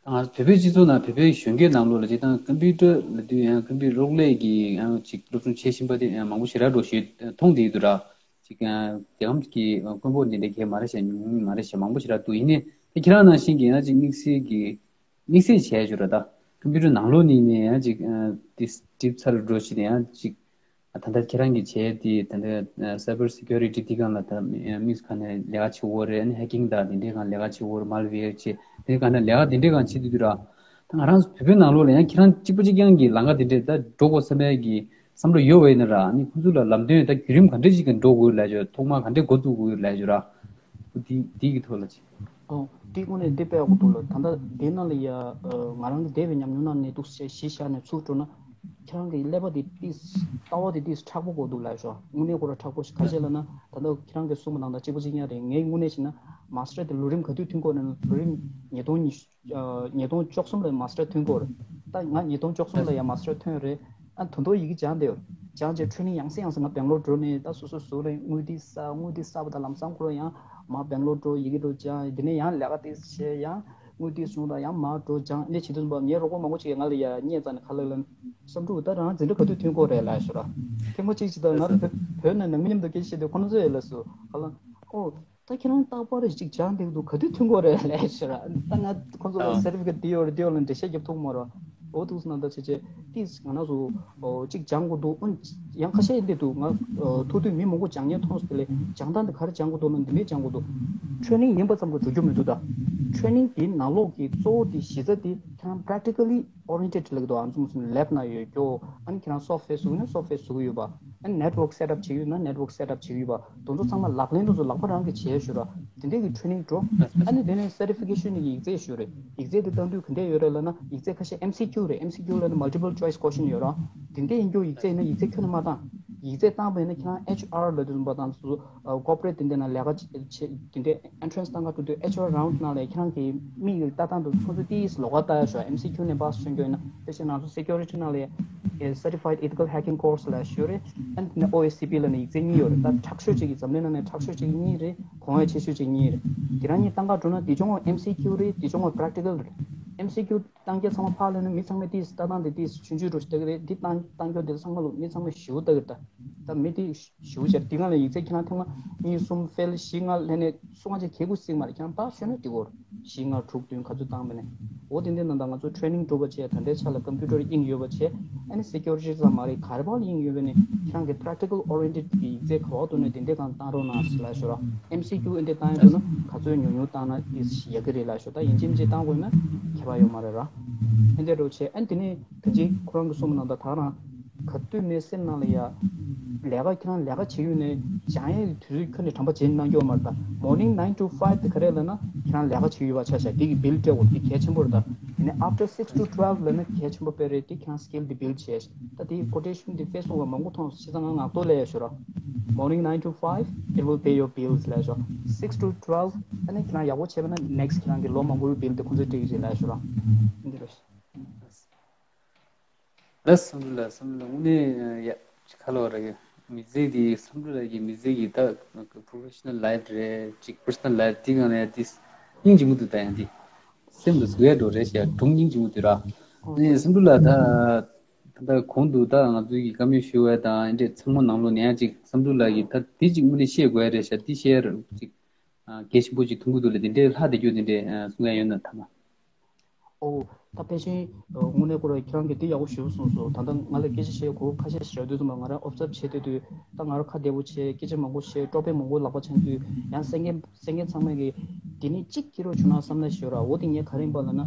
ད་ང་བོད་པའི་སྤྱི་ཚོགས་ནང་བོད་པའི་གཞོན་སྐྱེས་ནང་ལོགས་ལ་ཅིག་ད་ཀམ་པུ་ཊར་ལབ་དུས་ཡང་ཀམ་པུ་ཊར་གློག་ཀླད་ཀྱི་ཡང་ཅིག་སློབ་སྦྱོང་བྱེད་བཞིན་པ་དེ་ཡང་མང་པོ་ཞེ་དྲག་འགྲོ་ཞེས་མཐོང་བསྡད་ཡོད་འདུག་ར། ཅིག་ཡང་རྒྱལ་ཁམས་ཀྱི་དཀོན་པོ་འདི་འདྲ་གས་མ་རེད་ཤག་ཉུང་ཉུང་མ་རེད་ཤག་མང་པོ་ཞེ་དྲག་འདུག་ཡིན་ནའི་ད་ཁྱེད་རང་ནང་བཞིན་གྱི་ཡང་ཅིག་དམིགས་བསལ་གྱི་དམིགས་བསལ་བྱས་ཞུ་ར་ད་ཀམ་པུ་ཊར་ནང་ལོགས་ནས་ནས་ཡང་ཅིག་ཨ་དེ་ཌིབ་ཚར་འགྲོ་ཞིག་ནས་ཡང་ཅིག་ཨ་ད་ལྟ་ཁྱེད་རང་གིས་བྱས་དེ་ད་ལྟ་སའི་བར་སི་ཀུ་རི་ཊི་དེ་སྒང་ལ་ད་དམིགས་སུ་གང་ནས་ལས་ཀ་བྱེད་འོ་རེད། ཨ་ནི་ཧེ་ཀིང་དང་དེ་འདྲའི་སྒང་ལས་ཀ་བྱེད་འོ་རེད། མལ་ཝེར་བྱེད་དེ་སྒང་ནས་ལས་ཀ་དེ་འདྲའི་སྒང་བྱེད་དུས་དུས་ར་ད་ང་རང་ཚོ་བོད་པའི་ནང་ལོགས་ལ་ཡང་ཁྱེད་རང་གཅིག་པ་གཅིག་རྐྱང་གི་ལམ་ཁ་དེ་འདྲས་ད་འགྲོ་དགོས་བསམ་པའི་གི་བསམ་བློ་ཡོད་པ་ཡིན་ན་ར་ཨ་ནི་ཁོང་ཚོ་ལ་ལམ་སྟོན་ད་བརྒྱུད་རིམ་ག་འདྲས་ཅིག་གི་འགྲོ་དགོས་ལབ་ཞོར་ཐོག་མར་ག་འདྲས་འགོ་བཙུགས་དགོས་ལབ་ཞོར་ར། འདི་འདི་གི་ཐོག་ལ་ཅིག་ཨོ། འདི་དངོས་གནས་འདི་དཔེ་ཡག་པོ་འདུག་ལ། ད་ལྟ་འདི་ནང་ལ་ཡ་ཨ་ང་རང་གི་འདས་པའི་ཉམས་མྱོང་ནང་ནས་འདུག་སེ་གཞི་བཞག་ནས་ཚུར་འགྲོ་ན། ཁྱེད་རང་གི་ཀླད་པ་འདི་ཏིས་ལྟ་བ་འདི་ཏིས་མཁྲེགས་པོ་དགོས་འདུག་ལབ་ཤོག་དངོས་གནས་ཁོ་རང་མཁྲེགས་པོ་ཞིག་ཁ་ཤས་ལབ་ན་ད་ལྟ་ཁྱེད་རང་གིས་གསུངས་པ་ནང་ལྟར་གཅིག་པ་གཅིག་རྐྱང་རེད། ངའི་དངོས་གནས་བྱས་ན་མཱ་སི་ཊར་དེ་ལོ་རིམ་ག་དུས་ཐོན་གྱི་ཡོད་ན་ལོ་རིམ་ཉིས་སྟོང་ཉི་ཤུ་ཉིས་སྟོང་བཅུ་གསུམ་ལ་མཱ་སི་ཊར་ཐོན་གྱི་ཡོད་རེད། ད་ང་ཉིས་སྟོང་བཅུ་གསུམ་ལ་ཡང་མཱ་སི་ཊར་ཐོན་ཡོད་རེད། ཨ་ད་དུང་ཡི་གེ་སྦྱངས་བསྡད་ཡོད། སྦྱངས་རྗེས་ཊི་རེ་ནིང་ཡང་སེ་ཡང་སེ་ང་སྦེང་ལོར་འགྲོ་ནས་ད་སོ་སོ་ཟུར་ནས་དངུལ་འདི་བསགས། དངུལ་འདི་བསགས་པ་དང་ལམ་སང་ཁོ་རང་ཡང་མར་སྦེང་ལོར་འགྲོ། ཡི་གེ་འགྲོ་སྦྱངས། དེ་ནས་ཡང་ལས་ཀ་དེ་བྱས་ཡང་དངུལ་འདི་བྱུང་དང་ཡང་མར་འགྲོ་སྦྱངས། འདི་བྱེད་དུས་ཙམ་པ་ངའི་རོགས་པ་མང་པོ་ཅིག་གིས་ང་ལ་ཡ་བརྙས་ཙང་ནས་ཁ་ལག་ལ་བསམ་འགྲུབ་ད་རང་འཛིན་གྲྭ་ག་དུས་ཐོན་གྱི་ཡོད་རེད་ལབ་ཤོག་ར། ཐེངས་མ་གཅིག་ཅིག་ད་ང་ལ་བོད་བོད་ནང་ནང་མི་མཉམ་དུ་སྐད་ཆ་བཤད་དུས་ཁོ་རང་ཚོས་ལབ་སོང་ཁ་ལག་ཨོ། ད་ཁྱེད་རང་རྟག་པར་ཅིག་སྦྱངས་བསྡད་འདུག་ག་དུས་ཐོན་གྱི་ཡོད་རེད་ལབ་ཤོག་ར། ད་ང་ཁོང་ཚོ་ལ་ཨ་སེར་ཊི་ཕི་ཀེཊ་འདི་ཡོད་རེད་འདི་ཡོད་ལབ་འགྲེལ་བཤད་རྒྱབ་ཐུབ་མ་རེད། འོ་འདུག་སེ་ན་ད་བྱས་བྱས་ཏིས་ང་རང་ཚོ་ཨོ་གཅིག་སྦྱང་དགོས་འདུག་ཨོ་ཡང་ཁ་ཤས་འདི་འདུག་ང་ཨོ་ཐུག་དུས་མི་མང་པོ་སྦྱང་མཁན་མཐོང་སོང་། དེ་ལས་སྦྱང་སྟངས་འདི་ག་རེ་སྦྱང་དགོས་འདུག་ལབ་འདི་འདྲས་སྦྱང་དགོས་འདུག་ཊི་རེ་ནིང་ཡིན་པ་ཙམ་གྱིས་འགྲོ་རྒྱུ་མི་འདུག་ད་ཊི་རེ་ནིང་འདིའི་ནང་ལོགས་ཀྱི་གཙོ་བོ་དེ་གཞི་རྩ་དེ་ཁྱེད་རང་པེ་རེག་ཊི་ཀལ་ལི་ཨོ་རི་ཡེན་ཊེཌ་ལབ་ཀྱི་འདུག་ཨ་ནི་ཚོ་ལེབ་ནང་ཡོད་རྒྱུ། ཨ་ནི་ཁྱེད་རང་སོབ་ཊི་ཝེར་བཟོ་གི་ཡོད་ན་སོབ་ཊི་ཝེར་བཟོ་གི་ཡོད་པ། ཨ་ནི་ནེཊ་ཝོརྐ་སེ་ཊི་ཨབ་བྱེད་ཀྱི་ཡོད་ན་ནེཊ་ཝོརྐ་སེ་ཊི་ཨབ་བྱེད་ཀྱི་ཡོད་པ། དེ་ཚོ་ཚང་མ་ལག་ལེན་དེ་ཚོ་ལག་པ་རང་གིས་བྱས་ཞུ་ར། དེ་འདྲས་ཀྱི་ཊི་རེ་ནིང་འགྲོ། ཨ་ནི་དེ་ནས་སར་ཊི་ཕི་ཀེ་ཤན་གྱི་ཡིག་ཚད་ཞུ་རེད། ཡིག་ཚད་དེ་བཏང་དུས་ག་འདྲས་ཡོད་རེད་ལབ་ན་ཡིག་ཚད་ཁ་ཤས་ཨེམ་སི་ཀིའུ་རེད། ཨེམ་སི་ཀིའུ་ལབ་ན་མལ་ཊི་པལ་ཅོའི་སི་ཀོ་ཤན་ཡོད་ར། དེ་འདྲས་ཡིན་རྒྱུ་ཡིག་ཚད་ཡིན་ན་ཡིག་ཚད་ཁྱོན་ནས་མ་བཏང་། ཡིག་ཚད་བཏང་བ་ཡིན་ན་ཁྱེད་རང་ཨེཆ་ཨར་ལབ་དུས་ཙམ་པ་དང་དེ་ཚོ་ཨ་ཀོར་པོ་རེ་ཊི་དེ་འདྲས་ནང་ལས་ཀ་བྱེད་བྱེད་དེ་འདྲས་ཨེན་ཊི་རན་སི་བཏང་ག་འགྲོ་དུས་ཨེཆ་ཨར་རའུན་ཌི་ནང་ལ་ཁྱེད་རང་གི་མིག་ལྟ་སྟངས་དེ་ཚོ་ཁོང་ཚོས་ཏིས་ལོགས་ཀ་ལྟ་ཡ་ཞོག་ཨེམ་སི་ཀིའུ་ནས་པཱ་སི་བྱུང་རྒྱུ་ཡིན་ན། དེ་བཞིན་ང་ཚོ་སེ་ཀུ་རི་ཊི་ནང་ལ་ཡ་Certified Ethical Hacking Course ལབ་ཞུ་རེད། ཨ་ནི་ཨོ་ཨེ་སི་པི་ལབ་ནས་ཡིག་ཚད་གཉིས་ཡོད་རེད། ད་དྲག་ཤོས་གཅིག་གི་འཛམ་གླིང་ནང་ནས་དྲག་ཤོས་གཅིག་གཉིས་རེད། གོང་འོག་ཆེ་ཤོས་གཅིག་གཉིས་རེད། དེ་རང་གཉིས་བཏང་ག་འགྲོ་ན་དེ་སྦྱོང་བ་ཨེམ་སི་ཀིའུ་རེད། དེ་སྦྱོང་བ་པེ་རེག་ཊི་ཀལ་རེད། ཨེམ་སི་ཀིའུ་བཏང་རྒྱུ་ཚང་མ་ཕར་ལབ་ན་མི་ཚང་མས་ཏིས་ལྟ་སྟངས་དེ་ཏིས་ཆུང་ཆུང་འགྲོ་ཞིག་ལྟ་གི་རེད། འདི་བཏང་བཏང་རྒྱུ་དེ་ཚང་མ་ལོ་མི་ཚང་མས་ཞེ་པོ་ལྟ་གི་རེད། ད་ད་མི་དེ་ཞེ་པོ་ཅིག་དེ་སྒང་ལ་ཡིག་ཚད་ཁྱེད་རང་ཐེངས་མ་གཉིས་གསུམ་ཕེལ་བཞི་ལྔ་ལྷན་ནས་སུ་གང་ཅིག་གལ་དགོས་སྲིད་མ་རེད། ཁྱེད་རང་ཕར་ཤོད་ན་འགྲིག་གོ། བཞི་ལྔ་དྲུག་བདུན་ག་ཚོད་བཏང་བ་ནས། འོ་དེ་འདྲའི་ནང་ད་ང་ཚོ་ཊི་རེ་ནིང་འགྲོ་བ་བྱས་ད་ལྟའི་ཆ་ལ་ཀམ་པུ་ཊར་དབྱིངས་ཡོད་པ་བྱས། ཨ་ནི་སེ་ཀུ་རི་ཊི་ཙམ་མ་རེད། ག་རེ་ཕར་ལ་དབྱིངས་ཡོད་པ་ནས་ཁྱེད་རང་གི་པེ་རེག་ཊི་ཀལ་ཨོ་རི་ཡེན་ཊེཌ་གི་ཡིག་ཚད་ག་པར་འདུག་ན་དེ་འདྲའི་སྒང་བཏང་རོགས་གནང་ཟེར་ལབ་ཞུ་ར། ཨེམ་སི་ཀིའུ་ཨེ་འདྲ་བཏང་ཡོད་འདུག་ན་ག་ཚོད་ཉུང་ཉུང་བཏང་ན་ཏིས་ཡག་གི་རེད་ལབ་ཞུ། ད་ཡིན་གཅིག་མིན་གཅིག་བཏང་དགོས་ན་ཁྱད་པར་ཡོད་མ་རེད་ར། ཨེ་འདྲ་འགྲོ་བྱས་ཨ་ནི་དེ་ནས་ད་ཅི་ཁོ་རང་གིས་གསུངས་པ་ནང་ལྟར་ད་རང་ག་དུས་ནས་སེམས་ནང་ལ་ཡ། ལས་ཀ་ཁྱེད་རང་ལས་ཀ་བྱེད་ཡུལ་ནས་སྦྱང་ཡས་ཀྱི་དུས་ཚོད་ཁྱོན་ནས་དྲན་པ་བརྗེད་གནང་རྒྱུ་མ་རེད་ད། Morning nine to five དེ་ག་རེ་ལབ་ན་ཁྱེད་རང་ལས་ཀ་བྱེད་ཡུལ་བ་ཆ་བཞག་འདི་གི་བིལ་སྤྲད་དགོས། འདི་གལ་ཆེན་པོ་རེད་ད། ཡིན་ནའི་after six to twelve ལབ་ན་གལ་ཆེན་པོ་དཔེ་རེད། འདི་ཁྱེད་རང་སི་ཀིལ་འདི་བིལ་བྱས། ད་དེའི་ཀོ་ཊེ་ཤན་འདི་ཕེ་སི་བུག་ལ་མང་པོ་མཐོང་སོང་། བྱས་ཙང་ང་ངག་ཐོག་ལ་ཡ་ཞུ་ར། Morning nine to five, it will pay your bills ལབ་ཞོག six to twelve ཨ་ནི་ཁྱེད་རང་ཡག་པོ་བྱས་པ་ན་next ཁྱེད་རང་གི་ལོ་མང་པོའི་བིལ་དེ་ཁོང་ཚོས་སྤྲད་ཀྱི་རེད་ལབ་ཞུ་ར། འདི་རེད། ལགས་བསམ་གྲུབ་ལགས། བསམ་གྲུབ་ལགས་དངོས་གནས་ཡ་ཁ་ལོ་ར་གི་མི་ཚེ་འདི་བསམ་གྲུབ་ལགས་ཀྱི་མི་ཚེ་གི་ད་professional life རེད་ཅིག་personal life འདི་གང་ལ་ཡ་འདི་སྙིང་རྗེ་མོ་འདུག་ད་ཡང་འདི་སེམས་ལ་ཟུག་ཡ་འགྲོ་རེད་ཞེས་སྒྲུང་སྙིང་རྗེ་མོ་འདུག་ར། ཨ་ནི་བསམ་གྲུབ་ལགས་ད་ད་ལྟ་གོང་དུ་ད་ང་ཚོའི་གི་བཀའ་མོལ་ཞུ་བ་དང་འདི་འདྲས་ཚང་མ་ནང་ལོགས་ནས་ཡང་ཅིག་བསམ་གྲུབ་ལགས་ཀྱིས་ད་འདི་ཅིག་དངོས་གནས་ཤེས་དགོས་ཡ་རེད་ཤག་འདི་ཤེས་ཡ་ཅིག་གལ་ཆེན་པོ་ཅིག་མཐོང་གི་འདུག་ལ་འདི་འདྲས་ལྷག་བསྡད་རྒྱུ་འདི་འདྲས་གསུང་ཡ་ཡོད་ན་ཐ་མ། ཨོ། ད་ཕལ་ཆེར་དངོས་གནས་ཁོ་རང་ཁྱེད་རང་གིས་འདི་ཡག་པོ་ཞེ་པོ་གསུངས་སོང་། ད་ལྟ་ང་ལ་སྐད་ཆ་བཤད་གོ་ཁ་ཤས་ཤིག་རག་དུས་ཙམ་པ་ང་རང་ཨོབ་ཛརབ་བྱེད་བསྡད་དུས་ད་ང་རང་ཁ་བདེ་པོ་བྱས་སྐད་ཆ་མང་པོ་བཤད་ཀྲོ་པའི་མང་པོ་ལག་པ་འཆང་དུས་ཡང་གསན་མཁན་གསན་མཁན་ཚང་མས་གི་འདི་ནི་གཅིག་ཁྱེར་རོགས་བྱུང་ན་བསམ་ན་ཞུ་ར། འོ་དེ་ངས་ག་རེ་ཡིན་པ་ལབ་ན་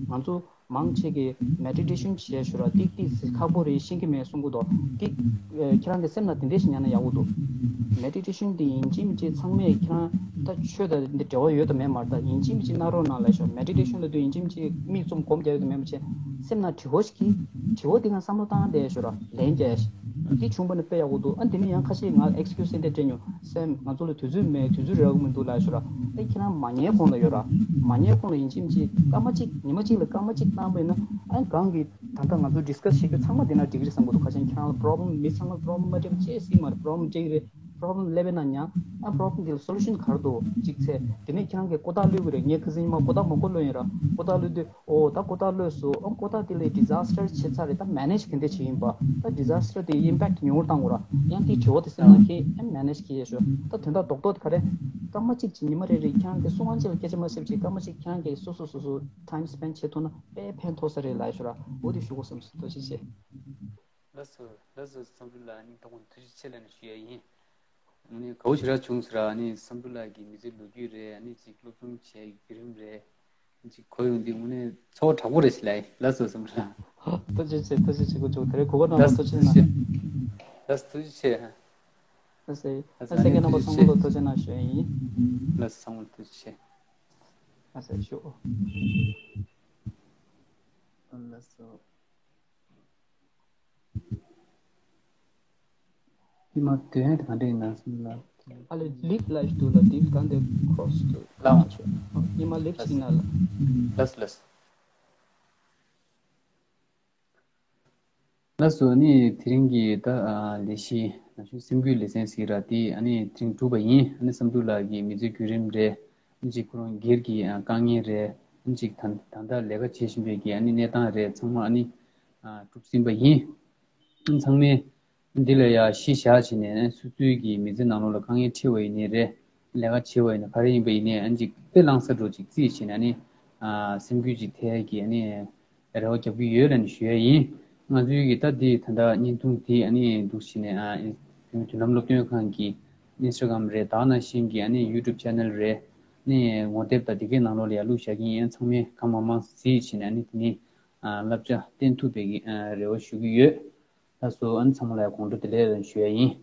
ང་ཚོ་མང་ཆེ་གི་མེ་ཌི་ཊེ་ཤན་བྱས་ཞུ་ར་ཏིག་ཏིག་ཁག་པོ་རེད་ཤེས་ཀྱི་མེད་གསུང་གི་འདུག་ཏིག་ཁྱེད་རང་གི་སེམས་ལ་དེ་འདྲས་ཞིག་ཉར་ན་ཡག་པོ་འདུག་མེ་ཌི་ཊེ་ཤན་དེ་ཡིན་གཅིག་མིན་གཅིག་ཚང་མས་ཁྱེད་རང་ད་ཆོས་དང་འདི་འབྲེལ་བ་ཡོད་དང་མེད་མ་རེད། ད་ཡིན་གཅིག་མིན་གཅིག་གནང་རོགས་གནང་ལབ་ཤོག་མེ་ཌི་ཊེ་ཤན་ལ་དུས་ཡིན་གཅིག་མིན་གཅིག་མིག་བཙུམ་སྒོམ་རྒྱག་ཡོད་དང་མེད་མ་བྱས་སེམས་ནང་དྲི་བ་ཞིག་གིས་དྲི་བ་དེ་གང་བསམ་བློ་བཏང་བསྡད་ཤོག་ར་ལན་རྒྱག་ཡ་ཞིག་འདི་བྱུང་བ་ནི་དཔེ་ཡག་པོ་འདུག་ཨ་འདི་ནི་ཡང་ཁ་ཤས་ང་ཨེག་སི་ཀིའུ་སི་དེ་འདྲ་སྤྲད་མྱོང་། སེམས་ང་ཚོ་ལ་དུས་ཚོད་མེད། དུས་ཚོད་རག་གི་མི་འདུག་ལབ་ཤོད་ར། ཨ་ཁྱེད་རང་མ་ཉལ་གོང་ལ་ཡོད་ར། མ་ཉལ་གོང་ལ་ཡིན་གཅིག་མིན་གཅིག་སྐར་མ་གཅིག་ཉི་མ་གཅིག་ལ་སྐར་མ་གཅིག་བཏང་པ་ཡིན་ན། ཨ་གང་གི་ད་ལྟ་ང་ཚོ་ཌིས་ཀ་སི་བྱེད་རྒྱུ་ཚང་མ་འདི་ན་འགྲིག་གི་རེད་བསམ་གི་འདུག་ཁ་ཤས་ཁྱེད་རང་ལ་པོ་རོབ་ལེམ། མི་ཚང་མ་པོ་རོབ་ལེམ་མ་འགྲིག་པ་ཅི་སྲིད་མ་རེད། པོ་རོབ་ལེམ་འགྲིག་གི་རེད། པོ་རོབ་ལེམ་འདི་ལ་སོ་ལུ་ཤན་ག་རེ་འདུག་གཅིག་ཚེ་དེ་ནས་ཁྱེད་རང་གིས་ཀོ་ཏཱ་གློད་གི་རེད། ངས་ཁ་སང་ཉི་མ་ཀོ་ཏཱ་མང་པོ་གློད་ཡིན་ར། ཀོ་ཏཱ་གློད་དུས་ཨོ་ད་ཀོ་ཏཱ་གློད་སོང་། ཨོ་ཀོ་ཏཱ་དེ་ལས་ཌི་ཛ་སི་ཊར་བྱས་ཚར་རེད། ད་མེ་ནེཇ་ག་འདྲ་བྱེད་ཡིན་པ། ད་ཌི་ཛ་སི་ཊར་དེ་ཨིམ་པེག་ཉུང་རུ་བཏང་དགོས་ར། ཡང་དེའི་དྲི་བ་དེ་སེམས་ནང་ཁྱེར། ཨེ་མེ་ནེཇ་གི་ཡས་ཤོ། ད་དོན་དག་རྡོག་རྡོག་དེ་ག་རེ། སྐར་མ་གཅིག་ཅིག་ཉི་མ་རེ་རེ་ཁྱེད་རང་གིས་སུ་དབང་ཆེ་ལ་སྐད་ཆ་མ་བཤད་ཅིག་སྐར་མ་གཅིག་ཁྱེད་རང་གིས་སོ་སོ་སོ་སོ་ཊའིམ་སི་པེན་བྱེད་ཐུབ་ན་དཔེ་ཕན་ཐོགས་ས་རེད་ལབ་ཡས་ཤོ་ར། འོ་དེ་ཞུ་དགོས་བསམ་སོང་། ཐུགས་རྗེ་ཆེ། ལགས་སོ། ལགས་སོ། བསམ་གྲུབ་ལགས། ཨ་ནི་ད་དགོང་ཐུགས་རྗེ་ཆེ་ལབ་ནས་ཞུ་ཡ་ཡིན། ཨ་ནི་དགའ་བོ་ཞེ་དྲག་བྱུང་ཟེར། ཨ་ནི་བསམ་གྲུབ་ལགས་ཀྱི་མི་ཚེའི་ལོ་རྒྱུས་རེད། ཨ་ནི་ཅིག་སློབ་སྦྱོང་བྱས་བརྒྱུད་རིམ་རེད། ཅིག་གོ་ཡོང་དུས་དངོས་གནས་ཚོར་བ་དྲག་པོ་རེད་ཟེར་ལབ་ཡིན། ལགས་སོ། བསམ་གྲུབ་ལགས། ཐུགས་རྗེ་ཆེ། ཐུགས་རྗེ་ཆེ། གོ་ཆོག་དེ་རིང་གོ་སྐབས་གནང་བར་ཐུགས་རྗེ་གནང་། ལགས་སོ། ཐུགས་རྗེ་ཆེ། ལགས་སོ། ལགས་སོ། ཨ་ནི་ལྷན་རྒྱས་རྣམ་པ་ཚང་མ་ལ་ཐུགས་རྗེ་གནང་ཞུ་ཡ་ཡིན། ལགས་སོ། ཚང་མ་ལ་ཐུགས་རྗེ་ཆེ། ལགས་སོ། ཞུ། ལགས་སོ། ཉི་མ་དོན་དེ་ག་འདྲ་ཡིན་ན་སོང་ལ། ཨ་ལེ་ལིབ་ལ་ཞུ་ལ། ལིབ་གང་དེ་ཁོ་རོ་སི་དུ་ལ་མ་ཆོད། ཉི་མ་ལིབ་ཞིག་ན་ལ། ལགས་སོ། ལགས་སོ། ལགས་སོ། ཨ་ནི་དེ་རིང་གི་ད་ཨ་ལས་གཞི་ན་གཞོན་སེམས་འགུལ་ལེ་ཚན་ཟེར་ར་དེ་ཨ་ནི་དེ་རིང་གྲུབ་པ་ཡིན། ཨ་ནི་བསམ་གྲུབ་ལགས་ཀྱི་མི་ཚེའི་བརྒྱུད་རིམ་རེད། ཨ་ནི་ཅིག་ཁོ་རང་སྒེར་གྱི་ཨ་དཀའ་ངལ་རེད། ཨ་ནི་ཅིག་ད་ད་ལྟ་ལས་ཀ་བྱེད་བཞིན་པའི་གི་ཨ་ནི་གནས་སྟངས་རེད། ཚང་མ་ཨ་ནི་ཨ་གྲུབ་ཟིན་པ་ཡིན། ཨ་ནི་ཚང་མས་འདི་ལ་ཡ་གཞི་བཞག་བྱས་ནས་སོ་སོའི་གི་མི་ཚེ་ནང་ལོགས་ལ་དཀའ་ངལ་འཕྲད་པ་ཡིན་ནའི་རེད། ལས་ཀ་བྱེད་པ་ཡིན་ན་ག་རེ་ཡིན་པ་ཡིན་ནའི་ཨ་ནི་ཅིག་དཔེ་བླངས་ས་འདྲ་ཅིག་རྩིས་བྱས་ནས་ཨ་ནི་ཨ་སེམས་འགུལ་ཅིག་ཐེབས་ཀྱི་ཨ་ནི་རེ་བ་རྒྱག་གི་ཡོད་ལབ་ནས་ཞུ་ཡ་ཡིན། ང་ཚོའི་གི་ད་འདི་ད་ལྟ་བརྙན་ཐུང་འདི་ཨ་ནི་འདུག་བྱས་ནས་ཨ་བོད་མིའི་མདུན་ལམ་སློབ་སྟོན་ཁང་གི་ཨིན་སི་ཊ་གྷ་རམ་རེད། ད་ག་ནང་བཞིན་གྱི་ཨ་ནི་ཡུ་ཊུབ་ཆེ་ནལ་རེད། ཨ་ནི་ངོ་དེབ་དང་དེ་གའི་ནང་ལོགས་ལ་ཡར་བླུགས་བཞག་གི་ཡིན། ཚང་མས་གང་མང་མང་གཟིགས་བྱས་ནས་ཨ་ནི་དེ་ནི་ཨ་བསླབ་བྱ་བསྟན་ཐུབ་པའི་གི་ཨ་རེ་བ་ཞུ་གི་ཡོད། ལགས་སོ། ཨ་ནི་ཚང་མ་ལ་ཡང་དགོང་དྲོ་བདེ་ལེགས་ལབ་ནས་ཞུ་ཡ་ཡིན།